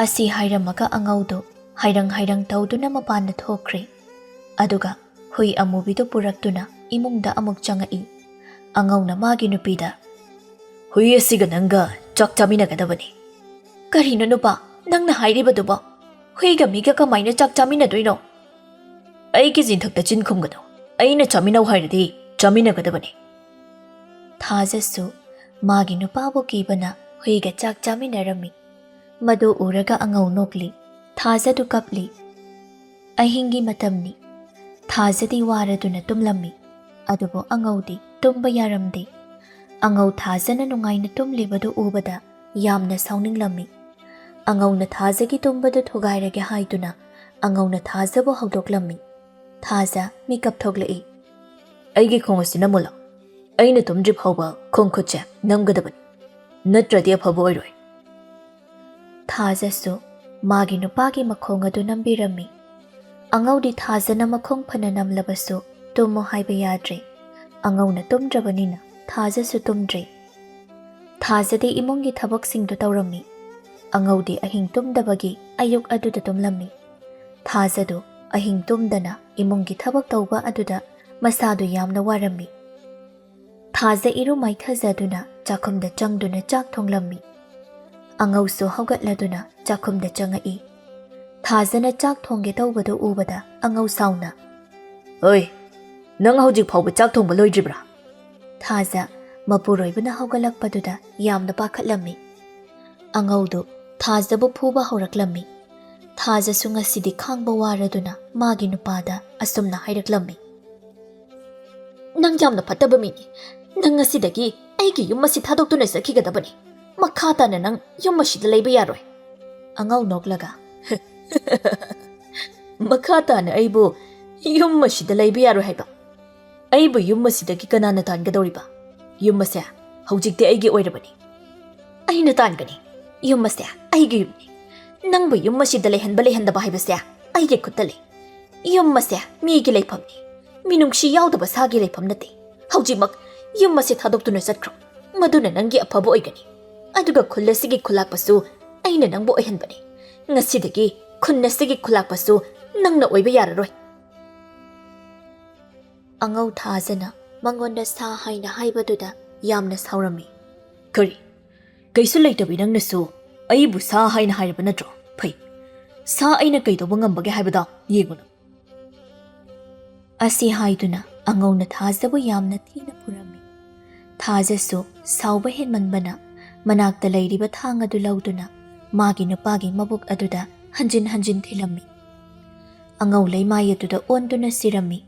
ꯑꯁꯤ ꯍꯥꯏꯔꯝꯃꯒ ꯑꯉꯧꯗꯨ ꯍꯥꯏꯔꯪ ꯍꯥꯏꯔꯪ ꯇꯧꯗꯨꯅ ꯃꯄꯥꯟꯗ ꯊꯣꯛꯈ꯭ꯔꯦ꯫ ꯑꯗꯨꯒ ꯍꯨꯏ ꯑꯃꯨꯕꯤꯗꯨ ꯄꯨꯔꯛꯇꯨꯅ ꯏꯃꯨꯡꯗ ꯑꯃꯨꯛ ꯆꯪꯉꯛꯏ꯫ ꯑꯉꯧꯅ ꯃꯥꯒꯤ ꯅꯨꯄꯤꯗ, "ꯍꯨꯏ ꯑꯁꯤꯒ ꯅꯪꯒ ꯆꯥꯛ ꯆꯥꯃꯤꯟꯅꯒꯗꯕꯅꯤ꯫" "ꯀꯔꯤꯅꯣ ꯅꯨꯄꯥ, ꯅꯪꯅ ꯍꯥꯏꯔꯤꯕꯗꯨꯕꯣ? ꯍꯨꯏꯒ ꯃꯤꯒ ꯀꯃꯥꯏꯅ ꯆꯥꯛ ꯆꯥꯃꯤꯟꯅꯗꯣꯏꯅꯣ?" "ꯑꯩꯒꯤ ꯆꯤꯟꯊꯛꯇ ꯆꯤꯟ ꯈꯨꯝꯒꯅꯨ꯫ ꯑꯩꯅ ꯆꯥꯃꯤꯟꯅꯧ ꯍꯥꯏꯔꯗꯤ ꯆꯥꯃꯤꯟꯅꯒꯗꯕꯅꯤ꯫" ꯊꯥꯖꯁꯨ ꯃꯥꯒꯤ ꯅꯨꯄꯥꯕꯨ ꯀꯤꯕꯅ ꯍꯨꯏꯒ ꯆꯥꯛ ꯆꯥꯃꯤꯟꯅꯔꯝꯃꯤ꯫ ꯃꯗꯨ ꯎꯔꯒ ꯑꯉꯧ ꯅꯣꯛꯂꯤ꯫ ꯊꯥꯖꯗꯨ ꯀꯞꯂꯤ꯫ ꯑꯍꯤꯡꯒꯤ ꯃꯇꯝꯅꯤ꯫ ꯊꯥꯖꯗꯤ ꯋꯥꯔꯗꯨꯅ ꯇꯨꯝꯂꯝꯃꯤ꯫ ꯑꯗꯨꯕꯨ ꯑꯉꯧꯗꯤ ꯇꯨꯝꯕ ꯌꯥꯔꯝꯗꯦ꯫ ꯑꯉꯧ ꯊꯥꯖꯅ ꯅꯨꯡꯉꯥꯏꯅ ꯇꯨꯝꯂꯤꯕꯗꯨ ꯎꯕꯗ ꯌꯥꯝꯅ ꯁꯥꯎꯅꯤꯡꯂꯝꯃꯤ꯫ ꯑꯉꯧꯅ ꯊꯥꯖꯒꯤ ꯇꯨꯝꯕꯗꯨ ꯊꯨꯒꯥꯏꯔꯒꯦ ꯍꯥꯏꯗꯨꯅ ꯑꯉꯧꯅ ꯊꯥꯖꯕꯨ ꯍꯧꯗꯣꯛꯂꯝꯃꯤ꯫ ꯊꯥꯖ ꯃꯤꯀꯞ ꯊꯣꯛꯂꯛꯏ꯫ "ꯑꯩꯒꯤ ꯈꯣꯡ ꯑꯁꯤ ꯅꯝꯃꯨꯂꯣ꯫ ꯑꯩꯅ ꯇꯨꯝꯗ꯭ꯔꯤ ꯐꯥꯎꯕ ꯈꯣꯡ ꯈꯨꯠꯁꯦ ꯅꯝꯒꯗꯕꯅꯤ, ꯅꯠꯇ꯭ꯔꯗꯤ ꯑꯐꯕ ꯑꯣꯏꯔꯣꯏ꯫" ꯊꯥꯖꯁꯨ ꯃꯥꯒꯤ ꯅꯨꯄꯥꯒꯤ ꯃꯈꯣꯡ ꯑꯗꯨ ꯅꯝꯕꯤꯔꯝꯃꯤ꯫ ꯑꯉꯧꯗꯤ ꯊꯥꯖꯅ ꯃꯈꯣꯡ ꯐꯅ ꯅꯝꯂꯕꯁꯨ ꯇꯨꯝꯃꯨ ꯍꯥꯏꯕ ꯌꯥꯗ꯭ꯔꯦ꯫ ꯑꯉꯧꯅ ꯇꯨꯝꯗ꯭ꯔꯕꯅꯤꯅ ꯊꯥꯖꯁꯨ ꯇꯨꯝꯗ꯭ꯔꯦ꯫ ꯊꯥꯖꯗꯤ ꯏꯃꯨꯡꯒꯤ ꯊꯕꯛꯁꯤꯡꯗꯨ ꯇꯧꯔꯝꯃꯤ꯫ ꯑꯉꯧꯗꯤ ꯑꯍꯤꯡ ꯇꯨꯝꯗꯕꯒꯤ ꯑꯌꯨꯛ ꯑꯗꯨꯗ ꯇꯨꯝꯂꯝꯃꯤ꯫ ꯊꯥꯖꯗꯨ ꯑꯍꯤꯡ ꯇꯨꯝꯗꯅ ꯏꯃꯨꯡꯒꯤ ꯊꯕꯛ ꯇꯧꯕ ꯑꯗꯨꯗ ꯃꯁꯥꯗꯨ ꯌꯥꯝꯅ ꯋꯥꯔꯝꯃꯤ꯫ ꯊꯥꯖ ꯏꯔꯨ ꯃꯥꯏꯊꯖꯗꯨꯅ ꯆꯥꯛꯈꯨꯝꯗ ꯆꯪꯗꯨꯅ ꯆꯥꯛ ꯊꯣꯡꯂꯝꯃꯤ꯫ ꯑꯉꯧꯁꯨ ꯍꯧꯒꯠꯂꯗꯨꯅ ꯆꯥꯛꯈꯨꯝꯗ ꯆꯪꯉꯛꯏ꯫ ꯊꯥꯖꯅ ꯆꯥꯛ ꯊꯣꯡꯒꯦ ꯇꯧꯕꯗꯨ ꯎꯕꯗ ꯑꯉꯧ ꯁꯥꯎꯅ, "ꯍꯣꯏ, "ꯅꯪ ꯍꯧꯖꯤꯛ ꯐꯥꯎꯕ ꯆꯥꯛ ꯊꯣꯡꯕ ꯂꯣꯏꯗ꯭ꯔꯤꯕ꯭ꯔꯥ?" ꯊꯥꯖ ꯃꯄꯨꯔꯣꯏꯕꯅ ꯍꯧꯒꯠꯂꯛꯄꯗꯨꯗ ꯌꯥꯝꯅ ꯄꯥꯈꯠꯂꯝꯃꯤ꯫ ꯑꯉꯧꯗꯨ ꯊꯥꯖꯕꯨ ꯐꯨꯕ ꯍꯧꯔꯛꯂꯝꯃꯤ꯫ ꯊꯥꯖꯁꯨ ꯉꯁꯤꯗꯤ ꯈꯥꯡꯕ ꯋꯥꯔꯗꯨꯅ ꯃꯥꯒꯤ ꯅꯨꯄꯥꯗ ꯑꯁꯨꯝꯅ ꯍꯥꯏꯔꯛꯂꯝꯃꯤ: "ꯅꯪ ꯌꯥꯝꯅ ꯐꯠꯇꯕ ꯃꯤꯅꯤ꯫ ꯅꯪ ꯉꯁꯤꯗꯒꯤ ꯑꯩꯒꯤ ꯌꯨꯝ ꯑꯁꯤ ꯊꯥꯗꯣꯛꯇꯨꯅ ꯆꯠꯈꯤꯒꯗꯕꯅꯤ꯫ ꯃꯈꯥ ꯇꯥꯅ ꯅꯪ ꯌꯨꯝ ꯑꯁꯤꯗ ꯂꯩꯕ ꯌꯥꯔꯣꯏ꯫" ꯑꯉꯧ ꯅꯣꯛꯂꯒ: "ꯃꯈꯥ ꯇꯥꯅ ꯑꯩꯕꯨ ꯌꯨꯝ ꯑꯁꯤꯗ ꯂꯩꯕ ꯌꯥꯔꯣꯏ ꯍꯥꯏꯕ? ꯑꯩꯕꯨ ꯌꯨꯝ ꯑꯁꯤꯗꯒꯤ ꯀꯅꯥꯅ ꯇꯥꯟꯒꯗꯧꯔꯤꯕ? ꯌꯨꯝ ꯑꯁꯦ ꯍꯧꯖꯤꯛꯇꯤ ꯑꯩꯒꯤ ꯑꯣꯏꯔꯕꯅꯤ꯫ ꯑꯩꯅ ꯇꯥꯟꯒꯅꯤ꯫ ꯌꯨꯝ ꯑꯁꯦ ꯑꯩꯒꯤ ꯌꯨꯝꯅꯤ꯫ ꯅꯪꯕꯨ ꯌꯨꯝ ꯑꯁꯤꯗ ꯂꯩꯍꯟꯕ ꯂꯩꯍꯟꯗꯕ ꯍꯥꯏꯕꯁꯦ ꯑꯩꯒꯤ ꯈꯨꯠꯇ ꯂꯩ꯫ ꯌꯨꯝ ꯑꯁꯦ ꯃꯤꯒꯤ ꯂꯩꯐꯝꯅꯤ꯫ ꯃꯤꯅꯨꯡꯁꯤ ꯌꯥꯎꯗꯕ ꯁꯥꯒꯤ ꯂꯩꯐꯝ ꯅꯠꯇꯦ꯫ ꯍꯧꯖꯤꯛꯃꯛ ꯌꯨꯝ ꯑꯁꯦ ꯊꯥꯗꯣꯛꯇꯨꯅ ꯆꯠꯈ꯭ꯔꯣ꯫ ꯃꯗꯨꯅ ꯅꯪꯒꯤ ꯑꯐꯕ ꯑꯣꯏꯒꯅꯤ꯫ ꯑꯗꯨꯒ ꯈꯨꯜ ꯑꯁꯤꯒꯤ ꯈꯨꯂꯥꯛꯄꯁꯨ ꯑꯩꯅ ꯅꯪꯕꯨ ꯑꯣꯏꯍꯟꯕꯅꯤ꯫ ꯉꯁꯤꯗꯒꯤ ꯈꯨꯟ ꯑꯁꯤꯒꯤ ꯈꯨꯂꯥꯛꯄꯁꯨ ꯅꯪꯅ ꯑꯣꯏꯕ ꯌꯥꯔꯔꯣꯏ꯫" ꯑꯉꯧ ꯊꯥꯖꯅ ꯃꯉꯣꯟꯗ ꯁꯥ ꯍꯥꯏꯅ ꯍꯥꯏꯕꯗꯨꯗ ꯌꯥꯝꯅ ꯁꯥꯎꯔꯝꯃꯤ꯫ "ꯀꯔꯤ? ꯀꯩꯁꯨ ꯂꯩꯇꯕꯤ ꯅꯪꯅꯁꯨ ꯑꯩꯕꯨ ꯁꯥ ꯍꯥꯏꯅ ꯍꯥꯏꯔꯕ ꯅꯠꯇ꯭ꯔꯣ? ꯐꯩ, ꯁꯥ ꯑꯩꯅ ꯀꯩꯗꯧꯕ ꯉꯝꯕꯒꯦ ꯍꯥꯏꯕꯗꯣ ꯌꯦꯡꯉꯨꯅ꯫" ꯑꯁꯤ ꯍꯥꯏꯗꯨꯅ ꯑꯉꯧꯅ ꯊꯥꯖꯕꯨ ꯌꯥꯝꯅ ꯊꯤꯅ ꯐꯨꯔꯝꯃꯤ꯫ ꯊꯥꯖꯁꯨ ꯁꯥꯎꯕ ꯍꯦꯟꯃꯟꯕꯅ ꯃꯅꯥꯛꯇ ꯂꯩꯔꯤꯕ ꯊꯥꯡ ꯑꯗꯨ ꯂꯧꯗꯨꯅ ꯃꯥꯒꯤ ꯅꯨꯄꯥꯒꯤ ꯃꯕꯨꯛ ꯑꯗꯨꯗ ꯍꯟꯖꯤꯟ ꯍꯟꯖꯤꯟ ꯊꯤꯜꯂꯝꯃꯤ꯫ ꯑꯉꯧ ꯂꯩꯃꯥꯏ ꯑꯗꯨꯗ ꯑꯣꯟꯗꯨꯅ ꯁꯤꯔꯝꯃꯤ꯫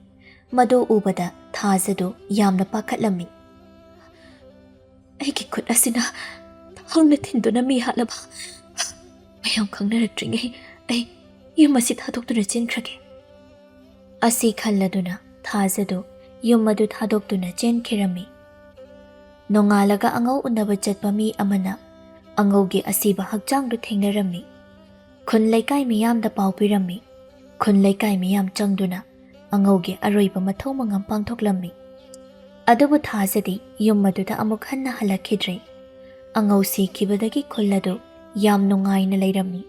ꯃꯗꯨ ꯎꯕꯗ ꯊꯥꯖꯗꯨ ꯌꯥꯝꯅ ꯄꯥꯈꯠꯂꯝꯃꯤ꯫ "ꯑꯩꯒꯤ ꯈꯨꯠ ꯑꯁꯤꯅ ꯊꯥꯡꯅ ꯊꯤꯟꯗꯨꯅ ꯃꯤ ꯍꯥꯠꯂꯕ? ꯃꯌꯥꯝ ꯈꯪꯅꯔꯛꯇ꯭ꯔꯤꯉꯩ ꯑꯩ ꯌꯨꯝ ꯑꯁꯤ ꯊꯥꯗꯣꯛꯇꯨꯅ ꯆꯦꯟꯈ꯭ꯔꯒꯦ꯫" ꯑꯁꯤ ꯈꯜꯂꯗꯨꯅ ꯊꯥꯖꯗꯨ ꯌꯨꯝ ꯑꯗꯨ ꯊꯥꯗꯣꯛꯇꯨꯅ ꯆꯦꯟꯈꯤꯔꯝꯃꯤ꯫ ꯅꯣꯡꯉꯥꯜꯂꯒ ꯑꯉꯧ ꯎꯅꯕ ꯆꯠꯄ ꯃꯤ ꯑꯃꯅ ꯑꯉꯧꯒꯤ ꯑꯁꯤꯕ ꯍꯛꯆꯥꯡꯗꯨ ꯊꯦꯡꯅꯔꯝꯃꯤ꯫ ꯈꯨꯟ ꯂꯩꯀꯥꯏ ꯃꯤꯌꯥꯝꯗ ꯄꯥꯎ ꯄꯤꯔꯝꯃꯤ꯫ ꯈꯨꯟ ꯂꯩꯀꯥꯏ ꯃꯤꯌꯥꯝ ꯆꯪꯗꯨꯅ ꯑꯉꯧꯒꯤ ꯑꯔꯣꯏꯕ ꯃꯊꯧ ꯃꯉꯝ ꯄꯥꯡꯊꯣꯛꯂꯝꯃꯤ꯫ ꯑꯗꯨꯕꯨ ꯊꯥꯖꯗꯤ ꯌꯨꯝ ꯑꯗꯨꯗ ꯑꯃꯨꯛ ꯍꯟꯅ ꯍꯜꯂꯛꯈꯤꯗ꯭ꯔꯦ꯫ ꯑꯉꯧ ꯁꯤꯈꯤꯕꯗꯒꯤ ꯈꯨꯜ ꯑꯗꯨ ꯌꯥꯝ ꯅꯨꯡꯉꯥꯏꯅ ꯂꯩꯔꯝꯃꯤ꯫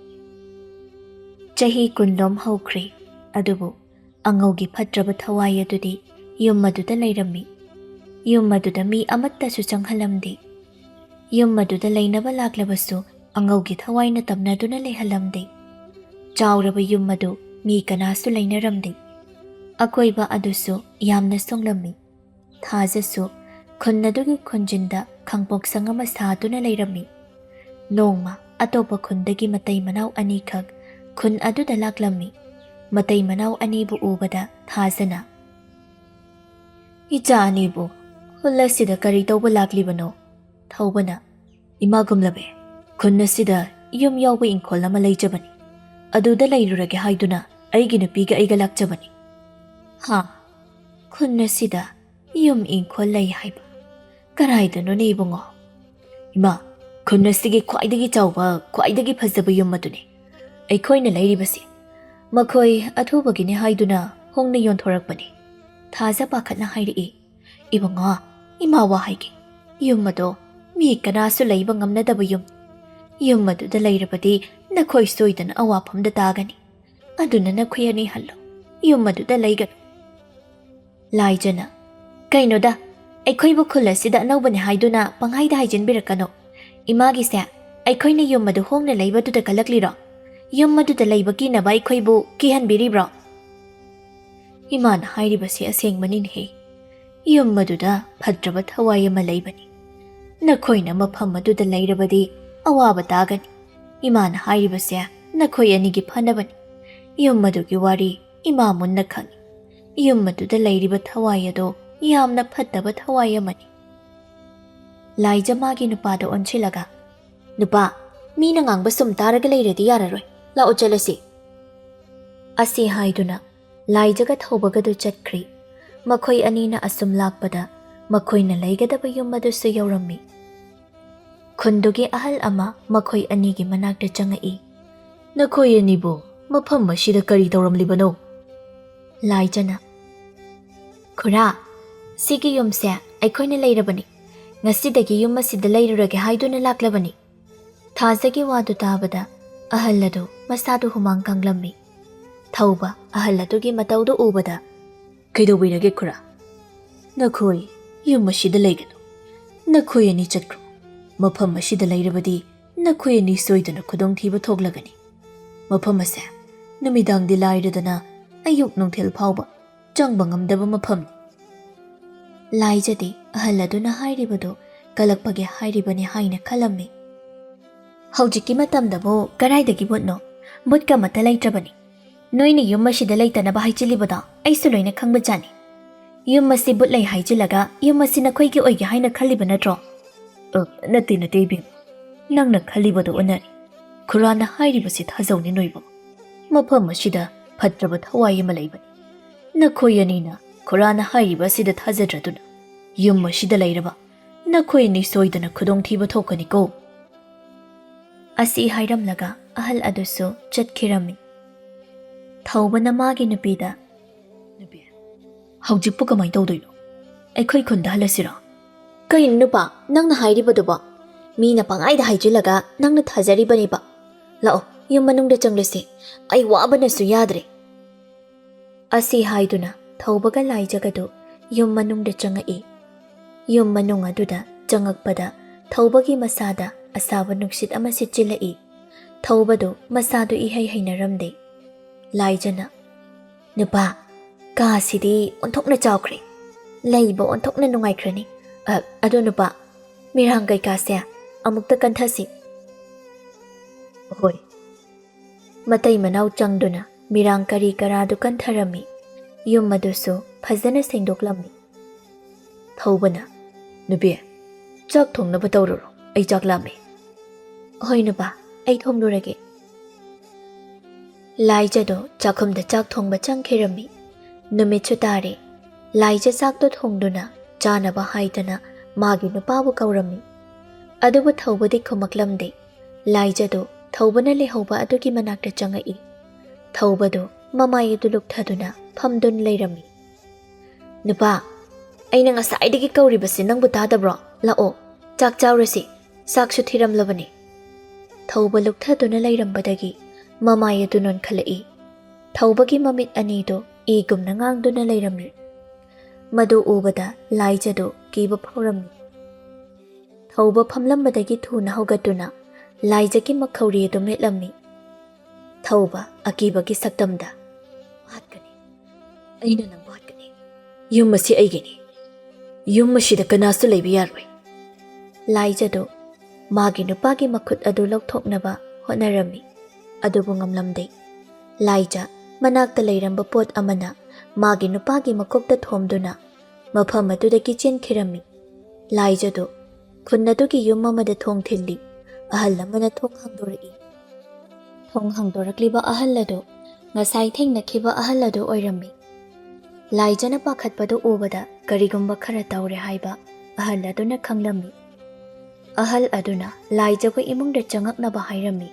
ꯆꯍꯤ ꯀꯨꯟꯂꯣꯝ ꯍꯧꯈ꯭ꯔꯦ, ꯑꯗꯨꯕꯨ ꯑꯉꯧꯒꯤ ꯐꯠꯇ꯭ꯔꯕ ꯊꯋꯥꯏ ꯑꯗꯨꯗꯤ ꯌꯨꯝ ꯑꯗꯨꯗ ꯂꯩꯔꯝꯃꯤ꯫ ꯌꯨꯝ ꯑꯗꯨꯗ ꯃꯤ ꯑꯃꯠꯇꯁꯨ ꯆꯪꯍꯜꯂꯝꯗꯦ꯫ ꯌꯨꯝ ꯑꯗꯨꯗ ꯂꯩꯅꯕ ꯂꯥꯛꯂꯕꯁꯨ ꯑꯉꯧꯒꯤ ꯊꯋꯥꯏꯅ ꯇꯝꯅꯗꯨꯅ ꯂꯩꯍꯜꯂꯝꯗꯦ꯫ ꯆꯥꯎꯔꯕ ꯌꯨꯝ ꯑꯗꯨ ꯃꯤ ꯀꯅꯥꯁꯨ ꯂꯩꯅꯔꯝꯗꯦ꯫ ꯑꯀꯣꯏꯕ ꯑꯗꯨꯁꯨ ꯌꯥꯝꯅ ꯁꯣꯡꯂꯝꯃꯤ꯫ ꯊꯥꯖꯁꯨ ꯈꯨꯟ ꯑꯗꯨꯒꯤ ꯈꯨꯟꯖꯤꯟꯗ ꯈꯥꯡꯄꯣꯛꯁꯪ ꯑꯃ ꯁꯥꯗꯨꯅ ꯂꯩꯔꯝꯃꯤ꯫ ꯅꯣꯡꯃ ꯑꯇꯣꯞꯄ ꯈꯨꯟꯗꯒꯤ ꯃꯇꯩ ꯃꯅꯥꯎ ꯑꯅꯤꯈꯛ ꯈꯨꯟ ꯑꯗꯨꯗ ꯂꯥꯛꯂꯝꯃꯤ꯫ ꯃꯇꯩ ꯃꯅꯥꯎ ꯑꯅꯤꯕꯨ ꯎꯕꯗ ꯊꯥꯖꯅ, "ꯏꯆꯥ ꯑꯅꯤꯕꯨ ꯈꯨꯜ ꯑꯁꯤꯗ ꯀꯔꯤ ꯇꯧꯕ ꯂꯥꯛꯂꯤꯕꯅꯣ?" ꯊꯧꯕꯅ, "ꯏꯃꯥ ꯒꯨꯝꯂꯕꯤ, ꯈꯨꯟ ꯑꯁꯤꯗ ꯌꯨꯝ ꯌꯥꯎꯕ ꯏꯪꯈꯣꯜ ꯑꯃ ꯂꯩꯖꯕꯅꯤ꯫ ꯑꯗꯨꯗ ꯂꯩꯔꯨꯔꯒꯦ ꯍꯥꯏꯗꯨꯅ ꯑꯩꯒꯤ ꯅꯨꯄꯤꯒ ꯑꯩꯒ ꯂꯥꯛꯆꯕꯅꯤ꯫" "ꯍꯥ? ꯈꯨꯟ ꯑꯁꯤꯗ ꯌꯨꯝ ꯏꯪꯈꯣꯜ ꯂꯩ ꯍꯥꯏꯕ? ꯀꯔꯥꯏꯗꯅꯣꯅꯦ ꯏꯕꯨꯡꯉꯣ?" "ꯏꯃꯥ, ꯈꯨꯟ ꯑꯁꯤꯒꯤ ꯈ꯭ꯋꯥꯏꯗꯒꯤ ꯆꯥꯎꯕ, ꯈ꯭ꯋꯥꯏꯗꯒꯤ ꯐꯖꯕ ꯌꯨꯝ ꯑꯗꯨꯅꯤ꯫ ꯑꯩꯈꯣꯏꯅ ꯂꯩꯔꯤꯕꯁꯤ ꯃꯈꯣꯏ ꯑꯊꯨꯕꯒꯤꯅꯤ ꯍꯥꯏꯗꯨꯅ ꯍꯣꯡꯅ ꯌꯣꯟꯊꯣꯔꯛꯄꯅꯤ꯫" ꯊꯥꯖ ꯄꯥꯈꯠꯅ ꯍꯥꯏꯔꯛꯏ꯫ "ꯏꯕꯨꯡꯉꯣ, ꯏꯃꯥ ꯋꯥ ꯍꯥꯏꯒꯦ꯫ ꯌꯨꯝ ꯑꯗꯣ ꯃꯤ ꯀꯅꯥꯁꯨ ꯂꯩꯕ ꯉꯝꯅꯗꯕ ꯌꯨꯝ꯫ ꯌꯨꯝ ꯑꯗꯨꯗ ꯂꯩꯔꯕꯗꯤ ꯅꯈꯣꯏ ꯁꯣꯏꯗꯅ ꯑꯋꯥꯐꯝꯗ ꯇꯥꯒꯅꯤ꯫ ꯑꯗꯨꯅ ꯅꯈꯣꯏ ꯑꯅꯤ ꯍꯜꯂꯣ꯫ ꯌꯨꯝ ꯑꯗꯨꯗ ꯂꯩꯒꯅꯨ꯫" ꯂꯥꯏꯖꯅ, "ꯀꯩꯅꯣꯗ, ꯑꯩꯈꯣꯏꯕꯨ ꯈꯨꯜ ꯑꯁꯤꯗ ꯑꯅꯧꯕꯅꯦ ꯍꯥꯏꯗꯨꯅ ꯄꯪꯍꯥꯏꯗ ꯍꯥꯏꯖꯤꯟꯕꯤꯔꯛꯀꯅꯨ꯫ ꯏꯃꯥꯒꯤꯁꯦ ꯑꯩꯈꯣꯏꯅ ꯌꯨꯝ ꯑꯗꯨ ꯍꯣꯡꯅ ꯂꯩꯕꯗꯨꯗ ꯀꯜꯂꯛꯂꯤꯔꯣ? ꯌꯨꯝ ꯑꯗꯨꯗ ꯂꯩꯕ ꯀꯤꯅꯕ ꯑꯩꯈꯣꯏꯕꯨ ꯀꯤꯍꯟꯕꯤꯔꯤꯕ꯭ꯔꯣ?" "ꯏꯃꯥꯅ ꯍꯥꯏꯔꯤꯕꯁꯤ ꯑꯁꯦꯡꯕꯅꯤꯅꯦꯍꯦ꯫ ꯌꯨꯝ ꯑꯗꯨꯗ ꯐꯠꯇ꯭ꯔꯕ ꯊꯋꯥꯏ ꯑꯃ ꯂꯩꯕꯅꯤ꯫ ꯅꯈꯣꯏꯅ ꯃꯐꯝ ꯑꯗꯨꯗ ꯂꯩꯔꯕꯗꯤ ꯑꯋꯥꯕ ꯇꯥꯒꯅꯤ꯫ ꯏꯃꯥꯅ ꯍꯥꯏꯔꯤꯕꯁꯦ ꯅꯈꯣꯏ ꯑꯅꯤꯒꯤ ꯐꯅꯕꯅꯤ꯫ ꯌꯨꯝ ꯑꯗꯨꯒꯤ ꯋꯥꯔꯤ ꯏꯃꯥ ꯃꯨꯟꯅ ꯈꯪꯏ꯫ ꯌꯨꯝ ꯑꯗꯨꯗ ꯂꯩꯔꯤꯕ ꯊꯋꯥꯏ ꯑꯗꯣ ꯌꯥꯝꯅ ꯐꯠꯇꯕ ꯊꯋꯥꯏ ꯑꯃꯅꯤ꯫" ꯂꯥꯏꯖ ꯃꯥꯒꯤ ꯅꯨꯄꯥꯗ ꯑꯣꯟꯁꯤꯜꯂꯒ, "ꯅꯨꯄꯥ, ꯃꯤꯅ ꯉꯥꯡꯕ ꯁꯨꯝ ꯇꯥꯔꯒ ꯂꯩꯔꯗꯤ ꯌꯥꯔꯔꯣꯏ꯫ ꯂꯥꯛꯑꯣ ꯆꯠꯂꯁꯤ꯫" ꯑꯁꯤ ꯍꯥꯏꯗꯨꯅ ꯂꯥꯏꯖꯒ ꯊꯧꯕꯒꯗꯨ ꯆꯠꯈ꯭ꯔꯤ꯫ ꯃꯈꯣꯏ ꯑꯅꯤꯅ ꯑꯁꯨꯝ ꯂꯥꯛꯄꯗ ꯃꯈꯣꯏꯅ ꯂꯩꯒꯗꯕ ꯌꯨꯝ ꯑꯗꯨꯁꯨ ꯌꯧꯔꯝꯃꯤ꯫ ꯈꯨꯟꯗꯨꯒꯤ ꯑꯍꯜ ꯑꯃ ꯃꯈꯣꯏ ꯑꯅꯤꯒꯤ ꯃꯅꯥꯛꯇ ꯆꯪꯉꯛꯏ꯫ "ꯅꯈꯣꯏ ꯑꯅꯤꯕꯨ ꯃꯐꯝ ꯑꯁꯤꯗ ꯀꯔꯤ ꯇꯧꯔꯝꯂꯤꯕꯅꯣ?" ꯂꯥꯏꯖꯅ, "ꯈꯨꯔꯥ, ꯁꯤꯒꯤ ꯌꯨꯝꯁꯦ ꯑꯩꯈꯣꯏꯅ ꯂꯩꯔꯕꯅꯤ꯫ ꯉꯁꯤꯗꯒꯤ ꯌꯨꯝ ꯑꯁꯤꯗ ꯂꯩꯔꯨꯔꯒꯦ ꯍꯥꯏꯗꯨꯅ ꯂꯥꯛꯂꯕꯅꯤ꯫" ꯊꯥꯖꯒꯤ ꯋꯥꯗꯨ ꯇꯥꯕꯗ ꯑꯍꯜ ꯑꯗꯨ ꯃꯁꯥꯗꯨ ꯍꯨꯃꯥꯡ ꯀꯥꯡꯂꯝꯃꯤ꯫ ꯊꯧꯕ ꯑꯍꯜ ꯑꯗꯨꯒꯤ ꯃꯇꯧꯗꯨ ꯎꯕꯗ, "ꯀꯩꯗꯧꯕꯤꯔꯒꯦ ꯈꯨꯔꯥ? ꯅꯈꯣꯏ ꯌꯨꯝ ꯑꯁꯤꯗ ꯂꯩꯒꯅꯨ꯫ ꯅꯈꯣꯏ ꯑꯅꯤ ꯆꯠꯈ꯭ꯔꯣ꯫ ꯃꯐꯝ ꯑꯁꯤꯗ ꯂꯩꯔꯕꯗꯤ ꯅꯈꯣꯏ ꯑꯅꯤ ꯁꯣꯏꯗꯅ ꯈꯨꯗꯣꯡꯊꯤꯕ ꯊꯣꯛꯂꯒꯅꯤ꯫ ꯃꯐꯝ ꯑꯁꯦ ꯅꯨꯃꯤꯗꯥꯡꯗꯤ ꯂꯥꯏꯔꯗꯅ ꯑꯌꯨꯛ ꯅꯨꯡꯊꯤꯜ ꯐꯥꯎꯕ ꯆꯪꯕ ꯉꯝꯗꯕ ꯃꯐꯝꯅꯤ꯫ ꯂꯥꯏꯖꯗꯤ ꯑꯍꯜ ꯑꯗꯨꯅ ꯍꯥꯏꯔꯤꯕꯗꯨ ꯀꯜꯂꯛꯄꯒꯤ ꯍꯥꯏꯔꯤꯕꯅꯤ ꯍꯥꯏꯅ ꯈꯜꯂꯝꯃꯤ꯫ ꯍꯧꯖꯤꯛꯀꯤ ꯃꯇꯝꯗꯕꯨ ꯀꯗꯥꯏꯗꯒꯤ ꯕꯨꯠꯅꯣ? ꯕꯨꯠꯀ ꯑꯃꯠꯇ ꯂꯩꯇ꯭ꯔꯕꯅꯤ꯫ ꯅꯣꯏꯅ ꯌꯨꯝ ꯑꯁꯤꯗ ꯂꯩꯇꯅꯕ ꯍꯥꯏꯖꯤꯜꯂꯤꯕꯗꯣ ꯑꯩꯁꯨ ꯂꯣꯏꯅ ꯈꯪꯕꯖꯥꯠꯅꯤ꯫ ꯌꯨꯝ ꯑꯁꯤ ꯕꯨꯠ ꯂꯩ ꯍꯥꯏꯖꯤꯜꯂꯒ ꯌꯨꯝ ꯑꯁꯤ ꯅꯈꯣꯏꯒꯤ ꯑꯣꯏꯒꯦ ꯍꯥꯏꯅ ꯈꯜꯂꯤꯕ ꯅꯠꯇ꯭ꯔꯣ? ꯑ, ꯅꯠꯇꯦ, ꯅꯠꯇꯦ, ꯏꯕꯦꯝꯃ꯫ ꯅꯪꯅ ꯈꯜꯂꯤꯕꯗꯣ ꯑꯣꯟꯅꯔꯦ꯫ ꯈꯨꯔꯥꯅ ꯍꯥꯏꯔꯤꯕꯁꯤ ꯊꯥꯖꯧꯅꯦ ꯅꯣꯏꯕꯨ꯫ ꯃꯐꯝ ꯑꯁꯤꯗ ꯐꯠꯇ꯭ꯔꯕ ꯊꯋꯥꯏ ꯑꯃ ꯂꯩꯕꯅꯤ꯫ ꯅꯈꯣꯏ ꯑꯅꯤꯅ ꯈꯨꯔꯥꯅ ꯍꯥꯏꯔꯤꯕ ꯑꯁꯤꯗ ꯊꯥꯖꯗ꯭ꯔꯗꯨꯅ ꯌꯨꯝ ꯑꯁꯤꯗ ꯂꯩꯔꯕ ꯅꯈꯣꯏ ꯑꯅꯤ ꯁꯣꯏꯗꯅ ꯈꯨꯗꯣꯡꯊꯤꯕ ꯊꯣꯛꯀꯅꯤꯀꯣ꯫ ꯑꯁꯤ ꯍꯥꯏꯔꯝꯂꯒ ꯑꯍꯜ ꯑꯗꯨꯁꯨ ꯆꯠꯈꯤꯔꯝꯃꯤ꯫ ꯊꯧꯕꯅ ꯃꯥꯒꯤ ꯅꯨꯄꯤꯗ, "ꯅꯨꯄꯤ, ꯍꯧꯖꯤꯛꯄꯨ ꯀꯃꯥꯏꯅ ꯇꯧꯗꯣꯏꯅꯣ? ꯑꯩꯈꯣꯏ ꯈꯨꯟꯗ ꯍꯜꯂꯁꯤꯔꯣ?" "ꯀꯩꯅꯣ ꯅꯨꯄꯥ, ꯅꯪꯅ ꯍꯥꯏꯔꯤꯕꯗꯨꯕꯣ? ꯃꯤꯅ ꯄꯪꯍꯥꯏꯗ ꯍꯥꯏꯖꯤꯜꯂꯒ ꯅꯪꯅ ꯊꯥꯖꯔꯤꯕꯅꯦꯕ꯫ ꯂꯥꯛꯑꯣ, ꯌꯨꯝ ꯃꯅꯨꯡꯗ ꯆꯪꯂꯁꯤ꯫ ꯑꯩ ꯋꯥꯕꯅꯁꯨ ꯌꯥꯗ꯭ꯔꯦ꯫" ꯑꯁꯤ ꯍꯥꯏꯗꯨꯅ ꯊꯧꯕꯒ ꯂꯥꯏꯖꯒꯗꯨ ꯌꯨꯝ ꯃꯅꯨꯡꯗ ꯆꯪꯉꯛꯏ꯫ ꯌꯨꯝ ꯃꯅꯨꯡ ꯑꯗꯨꯗ ꯆꯪꯉꯛꯄꯗ ꯊꯧꯕꯒꯤ ꯃꯁꯥꯗ ꯑꯁꯥꯕ ꯅꯨꯡꯁꯤꯠ ꯑꯃ ꯁꯤꯠꯆꯤꯜꯂꯛꯏ꯫ ꯊꯧꯕꯗꯨ ꯃꯁꯥꯗꯨ ꯏꯍꯩ ꯍꯩꯅꯔꯝꯗꯦ꯫ ꯂꯥꯏꯖꯅ, "ꯅꯨꯄꯥ, ꯀꯥꯁꯤꯗꯤ ꯑꯣꯟꯊꯣꯛꯅ ꯆꯥꯎꯈ꯭ꯔꯦ꯫ ꯂꯩꯕ ꯑꯣꯟꯊꯣꯛꯅ ꯅꯨꯡꯉꯥꯏꯈ꯭ꯔꯅꯤ꯫ ꯑ, ꯑꯗꯣ ꯅꯨꯄꯥ, ꯃꯤꯔꯥꯡ ꯀꯩꯀꯥꯁꯦ ꯑꯃꯨꯛꯇ ꯀꯟꯊꯁꯤ꯫" ꯍꯣꯏ꯫ ꯃꯇꯩ ꯃꯅꯥꯎ ꯆꯪꯗꯨꯅ ꯃꯤꯔꯥꯡ ꯀꯔꯤ ꯀꯔꯥꯗꯨ ꯀꯟꯊꯔꯝꯃꯤ꯫ ꯌꯨꯝ ꯑꯗꯨꯁꯨ ꯐꯖꯅ ꯁꯦꯡꯗꯣꯛꯂꯝꯃꯤ꯫ ꯊꯧꯕꯅ, "ꯅꯨꯄꯤ, ꯆꯥꯛ ꯊꯣꯡꯅꯕ ꯇꯧꯔꯨꯔꯣ, ꯑꯩ ꯆꯥꯛ ꯂꯥꯝꯃꯦ꯫" "ꯍꯣꯏ ꯅꯨꯄꯥ, ꯑꯩ ꯊꯣꯡꯂꯨꯔꯒꯦ꯫" ꯂꯥꯏꯖꯗꯣ ꯆꯥꯛꯈꯨꯝꯗ ꯆꯥꯛ ꯊꯣꯡꯕ ꯆꯪꯈꯤꯔꯝꯃꯤ꯫ ꯅꯨꯃꯤꯠꯁꯨ ꯇꯥꯔꯦ꯫ ꯂꯥꯏꯖ ꯆꯥꯛꯇꯣ ꯊꯣꯡꯗꯨꯅ ꯆꯥꯅꯕ ꯍꯥꯏꯗꯅ ꯃꯥꯒꯤ ꯅꯨꯄꯥꯕꯨ ꯀꯧꯔꯝꯃꯤ꯫ ꯑꯗꯨꯕꯨ ꯊꯧꯕꯗꯤ ꯈꯨꯝꯃꯛꯂꯝꯗꯦ꯫ ꯂꯥꯏꯖꯗꯨ ꯊꯧꯕꯅ ꯂꯩꯍꯧꯕ ꯑꯗꯨꯒꯤ ꯃꯅꯥꯛꯇ ꯆꯪꯉꯛꯏ꯫ ꯊꯧꯕꯗꯨ ꯃꯃꯥꯏ ꯑꯗꯨ ꯂꯨꯛꯊꯗꯨꯅ ꯐꯝꯗꯨꯅ ꯂꯩꯔꯝꯃꯤ꯫ "ꯅꯨꯄꯥ, ꯑꯩꯅ ꯉꯁꯥꯏꯗꯒꯤ ꯀꯧꯔꯤꯕꯁꯤ ꯅꯪꯕꯨ ꯇꯥꯗꯕ꯭ꯔꯣ? ꯂꯥꯛꯑꯣ, ꯆꯥꯛ ꯆꯥꯎꯔꯁꯤ, ꯆꯥꯛꯁꯨ ꯊꯤꯔꯝꯂꯕꯅꯤ꯫" ꯊꯧꯕ ꯂꯨꯛꯊꯗꯨꯅ ꯂꯩꯔꯝꯕꯗꯒꯤ ꯃꯃꯥꯏ ꯑꯗꯨ ꯅꯣꯟꯈꯠꯂꯛꯏ꯫ ꯊꯧꯕꯒꯤ ꯃꯃꯤꯠ ꯑꯅꯤꯗꯨ ꯏꯒꯨꯝꯅ ꯉꯥꯡꯗꯨꯅ ꯂꯩꯔꯝꯃꯤ꯫ ꯃꯗꯨ ꯎꯕꯗ ꯂꯥꯏꯖꯗꯨ ꯀꯤꯕ ꯐꯥꯎꯔꯝꯃꯤ꯫ ꯊꯧꯕ ꯐꯝꯂꯝꯕꯗꯒꯤ ꯊꯨꯅ ꯍꯧꯒꯠꯇꯨꯅ ꯂꯥꯏꯖꯒꯤ ꯃꯈꯧꯔꯤ ꯑꯗꯨ ꯃꯦꯠꯂꯝꯃꯤ꯫ ꯊꯧꯕ ꯑꯀꯤꯕꯒꯤ ꯁꯛꯇꯝꯗ, "ꯍꯥꯠꯀꯅꯤ, ꯑꯩꯅ ꯅꯪꯕꯨ ꯍꯥꯠꯀꯅꯤ꯫ ꯌꯨꯝ ꯑꯁꯤ ꯑꯩꯒꯤꯅꯤ꯫ ꯌꯨꯝ ꯑꯁꯤꯗ ꯀꯅꯥꯁꯨ ꯂꯩꯕ ꯌꯥꯔꯣꯏ꯫ ꯂꯥꯏꯖꯗꯨ ꯃꯥꯒꯤ ꯅꯨꯄꯥꯒꯤ ꯃꯈꯨꯠ ꯑꯗꯨ ꯂꯧꯊꯣꯛꯅꯕ ꯍꯣꯠꯅꯔꯝꯃꯤ, ꯑꯗꯨꯕꯨ ꯉꯝꯂꯝꯗꯦ꯫ ꯂꯥꯏꯖ ꯃꯅꯥꯛꯇ ꯂꯩꯔꯝꯕ ꯄꯣꯠ ꯑꯃꯅ ꯃꯥꯒꯤ ꯅꯨꯄꯥꯒꯤ ꯃꯀꯣꯛꯇ ꯊꯣꯝꯗꯨꯅ ꯃꯐꯝ ꯑꯗꯨꯗꯒꯤ ꯆꯦꯟꯈꯤꯔꯝꯃꯤ꯫ ꯂꯥꯏꯖꯗꯨ ꯈꯨꯟ ꯑꯗꯨꯒꯤ ꯌꯨꯝ ꯑꯃꯗ ꯊꯣꯡ ꯊꯤꯜꯂꯤ꯫ ꯑꯍꯜ ꯑꯃꯅ ꯊꯣꯡ ꯍꯥꯡꯗꯣꯔꯛꯏ꯫ ꯊꯣꯡ ꯍꯥꯡꯗꯣꯔꯛꯂꯤꯕ ꯑꯍꯜ ꯑꯗꯨ ꯉꯁꯥꯏ ꯊꯦꯡꯅꯈꯤꯕ ꯑꯍꯜ ꯑꯗꯨ ꯑꯣꯏꯔꯝꯃꯤ꯫ ꯂꯥꯏꯖꯅ ꯄꯥꯈꯠꯄꯗꯨ ꯎꯕꯗ ꯀꯔꯤꯒꯨꯝꯕ ꯈꯔ ꯇꯧꯔꯦ ꯍꯥꯏꯕ ꯑꯍꯜ ꯑꯗꯨꯅ ꯈꯪꯂꯝꯃꯤ꯫ ꯑꯍꯜ ꯑꯗꯨꯅ ꯂꯥꯏꯖꯕꯨ ꯏꯃꯨꯡꯗ ꯆꯪꯉꯛꯅꯕ ꯍꯥꯏꯔꯝꯃꯤ꯫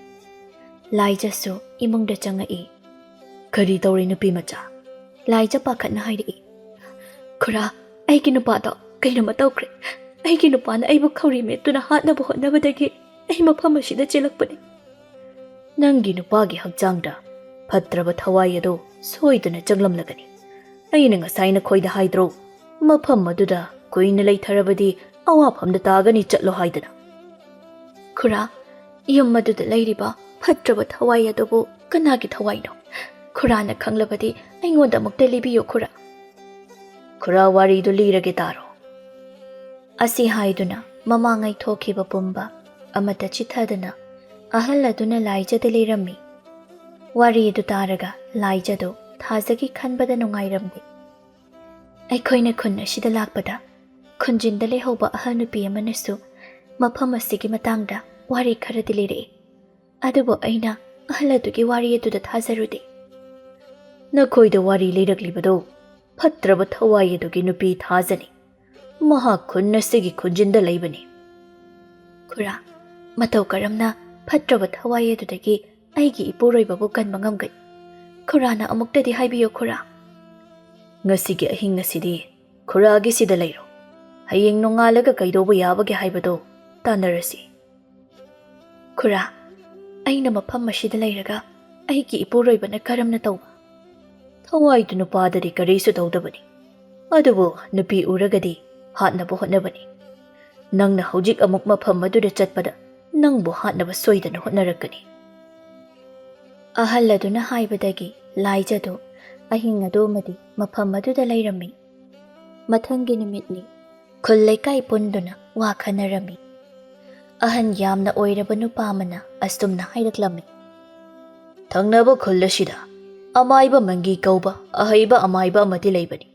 ꯂꯥꯏꯖꯁꯨ ꯏꯃꯨꯡꯗ ꯆꯪꯉꯛꯏ꯫ "ꯀꯔꯤ ꯇꯧꯔꯦ, ꯅꯨꯄꯤ ꯃꯆꯥ?" ꯂꯥꯏꯖ ꯄꯥꯈꯠꯅ ꯍꯥꯏꯔꯛꯏ꯫ "ꯈꯨꯔꯥ, ꯑꯩꯒꯤ ꯅꯨꯄꯥꯗꯣ ꯀꯩꯅꯣꯝꯃ ꯇꯧꯈ꯭ꯔꯦ꯫ ꯑꯩꯒꯤ ꯅꯨꯄꯥꯅ ꯑꯩꯕꯨ ꯈꯧꯔꯤ ꯃꯦꯠꯇꯨꯅ ꯍꯥꯠꯅꯕ ꯍꯣꯠꯅꯕꯗꯒꯤ ꯑꯩ ꯃꯐꯝ ꯑꯁꯤꯗ ꯆꯦꯜꯂꯛꯄꯅꯤ꯫" "ꯅꯪꯒꯤ ꯅꯨꯄꯥꯒꯤ ꯍꯛꯆꯥꯡꯗ ꯐꯠꯇ꯭ꯔꯕ ꯊꯋꯥꯏ ꯑꯗꯨ ꯁꯣꯏꯗꯅ ꯆꯪꯂꯝꯂꯒꯅꯤ꯫ ꯑꯩꯅ ꯉꯁꯥꯏ ꯅꯈꯣꯏꯗ ꯍꯥꯏꯗ꯭ꯔꯣ, ꯃꯐꯝ ꯑꯗꯨꯗ ꯀꯨꯏꯅ ꯂꯩꯊꯔꯕꯗꯤ ꯑꯋꯥꯐꯝꯗ ꯇꯥꯒꯅꯤ, ꯆꯠꯂꯣ ꯍꯥꯏꯗꯅ?" "ꯈꯨꯔꯥ, ꯌꯨꯝ ꯑꯗꯨꯗ ꯂꯩꯔꯤꯕ ꯐꯠꯇ꯭ꯔꯕ ꯊꯋꯥꯏ ꯑꯗꯨꯕꯨ ꯀꯅꯥꯒꯤ ꯊꯋꯥꯏꯅꯣ? ꯈꯨꯔꯥꯅ ꯈꯪꯂꯕꯗꯤ ꯑꯩꯉꯣꯟꯗ ꯑꯃꯨꯛꯇ ꯂꯤꯕꯤꯌꯨ, ꯈꯨꯔꯥ꯫" "ꯈꯨꯔꯥ, ꯋꯥꯔꯤꯗꯨ ꯂꯤꯔꯒꯦ, ꯇꯥꯔꯣ꯫" ꯑꯁꯤ ꯍꯥꯏꯗꯨꯅ ꯃꯃꯥꯡꯉꯩ ꯊꯣꯛꯈꯤꯕ ꯄꯨꯝꯕ ꯑꯃꯠꯇ ꯆꯤꯊꯗꯅ ꯑꯍꯜ ꯑꯗꯨꯅ ꯂꯥꯏꯖꯗ ꯂꯤꯔꯝꯃꯤ꯫ ꯋꯥꯔꯤ ꯑꯗꯨ ꯇꯥꯔꯒ ꯂꯥꯏꯖꯗꯨ ꯊꯥꯖꯒꯤ ꯈꯟꯕꯗ ꯅꯨꯡꯉꯥꯏꯔꯝꯗꯦ꯫ ꯑꯩꯈꯣꯏꯅ ꯈꯨꯟ ꯑꯁꯤꯗ ꯂꯥꯛꯄꯗ ꯈꯨꯟꯖꯤꯟꯗ ꯂꯩꯍꯧꯕ ꯑꯍꯜ ꯅꯨꯄꯤ ꯑꯃꯅꯁꯨ ꯃꯐꯝ ꯑꯁꯤꯒꯤ ꯃꯇꯥꯡꯗ ꯋꯥꯔꯤ ꯈꯔꯗꯤ ꯂꯤꯔꯛꯏ, ꯑꯗꯨꯕꯨ ꯑꯩꯅ ꯑꯍꯜ ꯑꯗꯨꯒꯤ ꯋꯥꯔꯤ ꯑꯗꯨꯗ ꯊꯥꯖꯔꯨꯗꯦ꯫ "ꯅꯈꯣꯏꯗ ꯋꯥꯔꯤ ꯂꯤꯔꯛꯂꯤꯕꯗꯨ ꯐꯠꯇ꯭ꯔꯕ ꯊꯋꯥꯏ ꯑꯗꯨꯒꯤ ꯅꯨꯄꯤ ꯊꯥꯖꯅꯤ꯫ ꯃꯍꯥꯛ ꯈꯨꯟ ꯑꯁꯤꯒꯤ ꯈꯨꯟꯖꯤꯟꯗ ꯂꯩꯕꯅꯤ꯫" "ꯈꯨꯔꯥ, ꯃꯇꯧ ꯀꯔꯝꯅ ꯐꯠꯇ꯭ꯔꯕ ꯊꯋꯥꯏ ꯑꯗꯨꯗꯒꯤ ꯑꯩꯒꯤ ꯏꯄꯨꯔꯣꯏꯕꯕꯨ ꯀꯟꯕ ꯉꯝꯒꯅꯤ? ꯈꯨꯔꯥꯅ ꯑꯃꯨꯛꯇꯗꯤ ꯍꯥꯏꯕꯤꯌꯨ, ꯈꯨꯔꯥ꯫" "ꯉꯁꯤꯒꯤ ꯑꯍꯤꯡ ꯑꯁꯤꯗꯤ ꯈꯨꯔꯥꯒꯤꯁꯤꯗ ꯂꯩꯔꯣ꯫ ꯍꯌꯦꯡ ꯅꯣꯡꯉꯥꯜꯂꯒ ꯀꯩꯗꯧꯕ ꯌꯥꯕꯒꯦ ꯍꯥꯏꯕꯗꯣ ꯇꯥꯟꯅꯔꯁꯤ꯫" "ꯈꯨꯔꯥ, ꯑꯩꯅ ꯃꯐꯝ ꯑꯁꯤꯗ ꯂꯩꯔꯒ ꯑꯩꯒꯤ ꯏꯄꯨꯔꯣꯏꯕꯅ ꯀꯔꯝꯅ ꯇꯧꯕ? ꯊꯋꯥꯏꯗꯨ ꯅꯨꯄꯥꯗꯗꯤ ꯀꯔꯤꯁꯨ ꯇꯧꯗꯕꯅꯤ, ꯑꯗꯨꯕꯨ ꯅꯨꯄꯤ ꯎꯔꯒꯗꯤ ꯍꯥꯠꯅꯕ ꯍꯣꯠꯅꯕꯅꯤ꯫ ꯅꯪꯅ ꯍꯧꯖꯤꯛ ꯑꯃꯨꯛ ꯃꯐꯝ ꯑꯗꯨꯗ ꯆꯠꯄꯗ ꯅꯪꯕꯨ ꯍꯥꯠꯅꯕ ꯁꯣꯏꯗꯅ ꯍꯣꯠꯅꯔꯛꯀꯅꯤ꯫" ꯑꯍꯜ ꯑꯗꯨꯅ ꯍꯥꯏꯕꯗꯒꯤ ꯂꯥꯏꯖꯗꯨ ꯑꯍꯤꯡ ꯑꯗꯨꯃꯗꯤ ꯃꯐꯝ ꯑꯗꯨꯗ ꯂꯩꯔꯝꯃꯤ꯫ ꯃꯊꯪꯒꯤ ꯅꯨꯃꯤꯠꯅꯤ꯫ ꯈꯨꯜ ꯂꯩꯀꯥꯏ ꯄꯨꯟꯗꯨꯅ ꯋꯥ ꯈꯟꯅꯔꯝꯃꯤ꯫ ꯑꯍꯟ ꯌꯥꯝꯅ ꯑꯣꯏꯔꯕ ꯅꯨꯄꯥ ꯑꯃꯅ ꯑꯁꯨꯝꯅ ꯍꯥꯏꯔꯛꯂꯝꯃꯤ꯫ "ꯊꯪꯅꯕ ꯈꯨꯜ ꯑꯁꯤꯗ ꯑꯃꯥꯏꯕ ꯃꯪꯒꯤ ꯀꯧꯕ ꯑꯍꯩꯕ ꯑꯃꯥꯏꯕ ꯑꯃꯗꯤ ꯂꯩꯕꯅꯤ꯫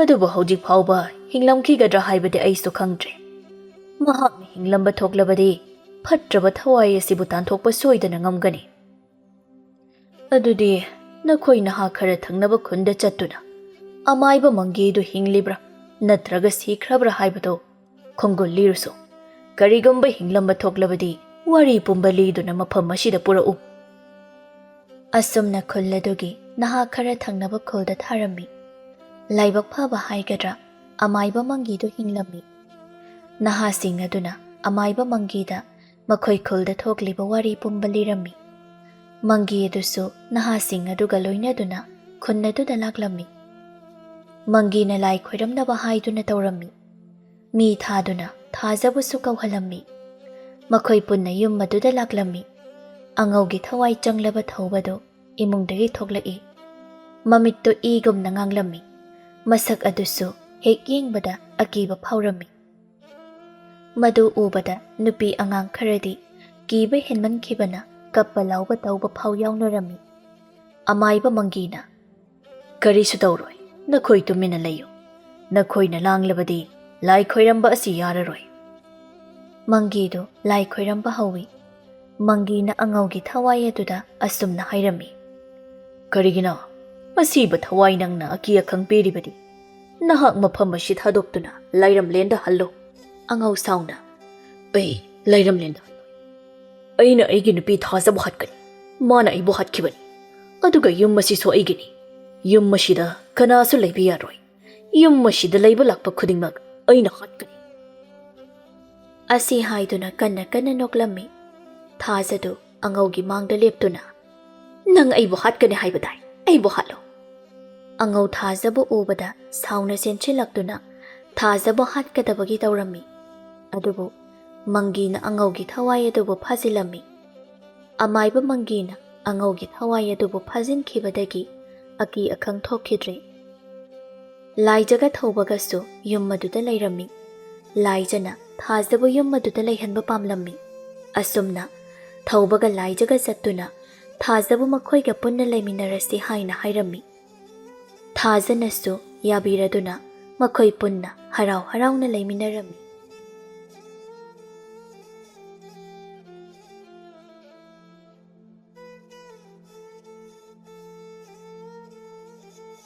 ꯑꯗꯨꯕꯨ ꯍꯧꯖꯤꯛ ꯐꯥꯎꯕ ꯍꯤꯡꯂꯝꯈꯤꯒꯗ꯭ꯔꯥ ꯍꯥꯏꯕꯗꯤ ꯑꯩꯁꯨ ꯈꯪꯗ꯭ꯔꯦ꯫ ꯃꯍꯥꯛꯅ ꯍꯤꯡꯂꯝꯕ ꯊꯣꯛꯂꯕꯗꯤ ꯐꯠꯇ꯭ꯔꯕ ꯊꯋꯥꯏ ꯑꯁꯤꯕꯨ ꯇꯥꯟꯊꯣꯛꯄ ꯁꯣꯏꯗꯅ ꯉꯝꯒꯅꯤ꯫ ꯑꯗꯨꯗꯤ ꯅꯈꯣꯏ ꯅꯍꯥ ꯈꯔ ꯊꯪꯅꯕ ꯈꯨꯟꯗ ꯆꯠꯇꯨꯅ ꯑꯃꯥꯏꯕ ꯃꯪꯒꯤꯗꯨ ꯍꯤꯡꯂꯤꯕ꯭ꯔꯥ ꯅꯠꯇ꯭ꯔꯒ ꯁꯤꯈ꯭ꯔꯕ꯭ꯔꯥ ꯍꯥꯏꯕꯗꯨ ꯈꯣꯡꯒꯨꯜ ꯂꯤꯔꯨꯁꯨ꯫ ꯀꯔꯤꯒꯨꯝꯕ ꯍꯤꯡꯂꯝꯕ ꯊꯣꯛꯂꯕꯗꯤ ꯋꯥꯔꯤ ꯄꯨꯝꯕ ꯂꯤꯗꯨꯅ ꯃꯐꯝ ꯑꯁꯤꯗ ꯄꯨꯔꯛꯎ꯫" ꯑꯁꯨꯝꯅ ꯈꯨꯜ ꯑꯗꯨꯒꯤ ꯅꯍꯥ ꯈꯔ ꯊꯪꯅꯕ ꯈꯨꯜꯗ ꯊꯥꯔꯝꯃꯤ꯫ ꯂꯥꯏꯕꯛ ꯐꯕ ꯍꯥꯏꯒꯗ꯭ꯔꯥ, ꯑꯃꯥꯏꯕ ꯃꯪꯒꯤꯗꯨ ꯍꯤꯡꯂꯝꯃꯤ꯫ ꯅꯍꯥꯁꯤꯡ ꯑꯗꯨꯅ ꯑꯃꯥꯏꯕ ꯃꯪꯒꯤꯗ ꯃꯈꯣꯏ ꯈꯨꯜꯗ ꯊꯣꯛꯂꯤꯕ ꯋꯥꯔꯤ ꯄꯨꯝꯕ ꯂꯤꯔꯝꯃꯤ꯫ ꯃꯪꯒꯤ ꯑꯗꯨꯁꯨ ꯅꯍꯥꯁꯤꯡ ꯑꯗꯨꯒ ꯂꯣꯏꯅꯗꯨꯅ ꯈꯨꯟ ꯑꯗꯨꯗ ꯂꯥꯛꯂꯝꯃꯤ꯫ ꯃꯪꯒꯤꯅ ꯂꯥꯏ ꯈꯣꯏꯔꯝꯅꯕ ꯍꯥꯏꯗꯨꯅ ꯇꯧꯔꯝꯃꯤ꯫ ꯃꯤ ꯊꯥꯗꯨꯅ ꯊꯥꯖꯕꯁꯨ ꯀꯧꯍꯜꯂꯝꯃꯤ꯫ ꯃꯈꯣꯏ ꯄꯨꯟꯅ ꯌꯨꯝ ꯑꯗꯨꯗ ꯂꯥꯛꯂꯝꯃꯤ꯫ ꯑꯉꯧꯒꯤ ꯊꯋꯥꯏ ꯆꯪꯂꯕ ꯊꯧꯕꯗꯨ ꯏꯃꯨꯡꯗꯒꯤ ꯊꯣꯛꯂꯛꯏ꯫ ꯃꯃꯤꯠꯇꯨ ꯏꯒꯨꯝꯅ ꯉꯥꯡꯂꯝꯃꯤ꯫ ꯃꯁꯛ ꯑꯗꯨꯁꯨ ꯍꯦꯛ ꯌꯦꯡꯕꯗ ꯑꯀꯤꯕ ꯐꯥꯎꯔꯝꯃꯤ꯫ ꯃꯗꯨ ꯎꯕꯗ ꯅꯨꯄꯤ ꯑꯉꯥꯡ ꯈꯔꯗꯤ ꯀꯤꯕ ꯍꯦꯟꯃꯟꯈꯤꯕꯅ ꯀꯞꯄ ꯂꯥꯎꯕ ꯇꯧꯕ ꯐꯥꯎ ꯌꯥꯎꯅꯔꯝꯃꯤ꯫ ꯑꯃꯥꯏꯕ ꯃꯪꯒꯤꯅ, "ꯀꯔꯤꯁꯨ ꯇꯧꯔꯣꯏ, ꯅꯈꯣꯏ ꯇꯨꯃꯤꯟꯅ ꯂꯩꯌꯨ꯫ ꯅꯈꯣꯏꯅ ꯂꯥꯡꯂꯕꯗꯤ ꯂꯥꯏ ꯈꯣꯏꯔꯝꯕ ꯑꯁꯤ ꯌꯥꯔꯔꯣꯏ꯫" ꯃꯪꯒꯤꯗꯨ ꯂꯥꯏ ꯈꯣꯏꯔꯝꯕ ꯍꯧꯏ꯫ ꯃꯪꯒꯤꯅ ꯑꯉꯧꯒꯤ ꯊꯋꯥꯏ ꯑꯗꯨꯗ ꯑꯁꯨꯝꯅ ꯍꯥꯏꯔꯝꯃꯤ, "ꯀꯔꯤꯒꯤꯅꯣ ꯑꯁꯤꯕ ꯊꯋꯥꯏ ꯅꯪꯅ ꯑꯀꯤ ꯑꯈꯪ ꯄꯤꯔꯤꯕꯗꯤ? ꯅꯍꯥꯛ ꯃꯐꯝ ꯑꯁꯤ ꯊꯥꯗꯣꯛꯇꯨꯅ ꯂꯥꯏꯔꯝꯂꯦꯟꯗ ꯍꯜꯂꯨ꯫" ꯑꯉꯧ ꯁꯥꯎꯅ, "ꯑꯩ ꯂꯥꯏꯔꯝꯂꯦꯟꯗ ꯍꯜꯂꯣꯏ꯫ ꯑꯩꯅ ꯑꯩꯒꯤ ꯅꯨꯄꯤ ꯊꯥꯖꯕ ꯍꯥꯠꯀꯅꯤ꯫ ꯃꯥꯅ ꯑꯩꯕꯨ ꯍꯥꯠꯈꯤꯕꯅꯤ꯫ ꯑꯗꯨꯒ ꯌꯨꯝ ꯑꯁꯤꯁꯨ ꯑꯩꯒꯤꯅꯤ꯫ ꯌꯨꯝ ꯑꯁꯤꯗ ꯀꯅꯥꯁꯨ ꯂꯩꯕ ꯌꯥꯔꯣꯏ꯫ ꯌꯨꯝ ꯑꯁꯤꯗ ꯂꯩꯕ ꯂꯥꯛꯄ ꯈꯨꯗꯤꯡꯃꯛ ꯑꯩꯅ ꯍꯥꯠꯀꯅꯤ꯫" ꯑꯁꯤ ꯍꯥꯏꯗꯨꯅ ꯀꯟꯅ ꯀꯟꯅ ꯅꯣꯛꯂꯝꯃꯤ꯫ ꯊꯥꯖꯗꯨ ꯑꯉꯧꯒꯤ ꯃꯥꯡꯗ ꯂꯦꯞꯇꯨꯅ, "ꯅꯪ ꯑꯩꯕꯨ ꯍꯥꯠꯀꯅꯤ ꯍꯥꯏꯕ ꯇꯥꯏ, ꯑꯩꯕꯨ ꯍꯥꯠꯂꯣ꯫" ꯑꯉꯧ ꯊꯥꯖꯕ ꯎꯕꯗ ꯁꯥꯎꯅ ꯆꯦꯟꯁꯤꯜꯂꯛꯇꯨꯅ ꯊꯥꯖꯕ ꯍꯥꯠꯀꯗꯕꯒꯤ ꯇꯧꯔꯝꯃꯤ꯫ ꯑꯗꯨꯕꯨ ꯃꯪꯒꯤꯅ ꯑꯉꯧꯒꯤ ꯊꯋꯥꯏ ꯑꯗꯨꯕꯨ ꯐꯥꯖꯤꯜꯂꯝꯃꯤ꯫ ꯑꯃꯥꯏꯕ ꯃꯪꯒꯤꯅ ꯑꯉꯧꯒꯤ ꯊꯋꯥꯏ ꯑꯗꯨꯕꯨ ꯐꯥꯖꯤꯟꯈꯤꯕꯗꯒꯤ ꯑꯀꯤ ꯑꯈꯪ ꯊꯣꯛꯈꯤꯗ꯭ꯔꯦ꯫ ꯂꯥꯏꯖꯒ ꯊꯧꯕꯒꯁꯨ ꯌꯨꯝ ꯑꯗꯨꯗ ꯂꯩꯔꯝꯃꯤ꯫ ꯂꯥꯏꯖꯅ ꯊꯥꯖꯕꯨ ꯌꯨꯝ ꯑꯗꯨꯗ ꯂꯩꯍꯟꯕ ꯄꯥꯝꯂꯝꯃꯤ꯫ ꯑꯁꯨꯝꯅ ꯊꯧꯕꯒ ꯂꯥꯏꯖꯒ ꯆꯠꯇꯨꯅ ꯊꯥꯖꯕꯨ ꯃꯈꯣꯏꯒ ꯄꯨꯟꯅ ꯂꯩꯃꯤꯟꯅꯔꯁꯤ ꯍꯥꯏꯅ ꯍꯥꯏꯔꯝꯃꯤ꯫ ꯊꯥꯖꯅꯁꯨ ꯌꯥꯕꯤꯔꯗꯨꯅ ꯃꯈꯣꯏ ꯄꯨꯟꯅ ꯍꯔꯥꯎ ꯍꯔꯥꯎꯅ ꯂꯩꯃꯤꯟꯅꯔꯝꯃꯤ꯫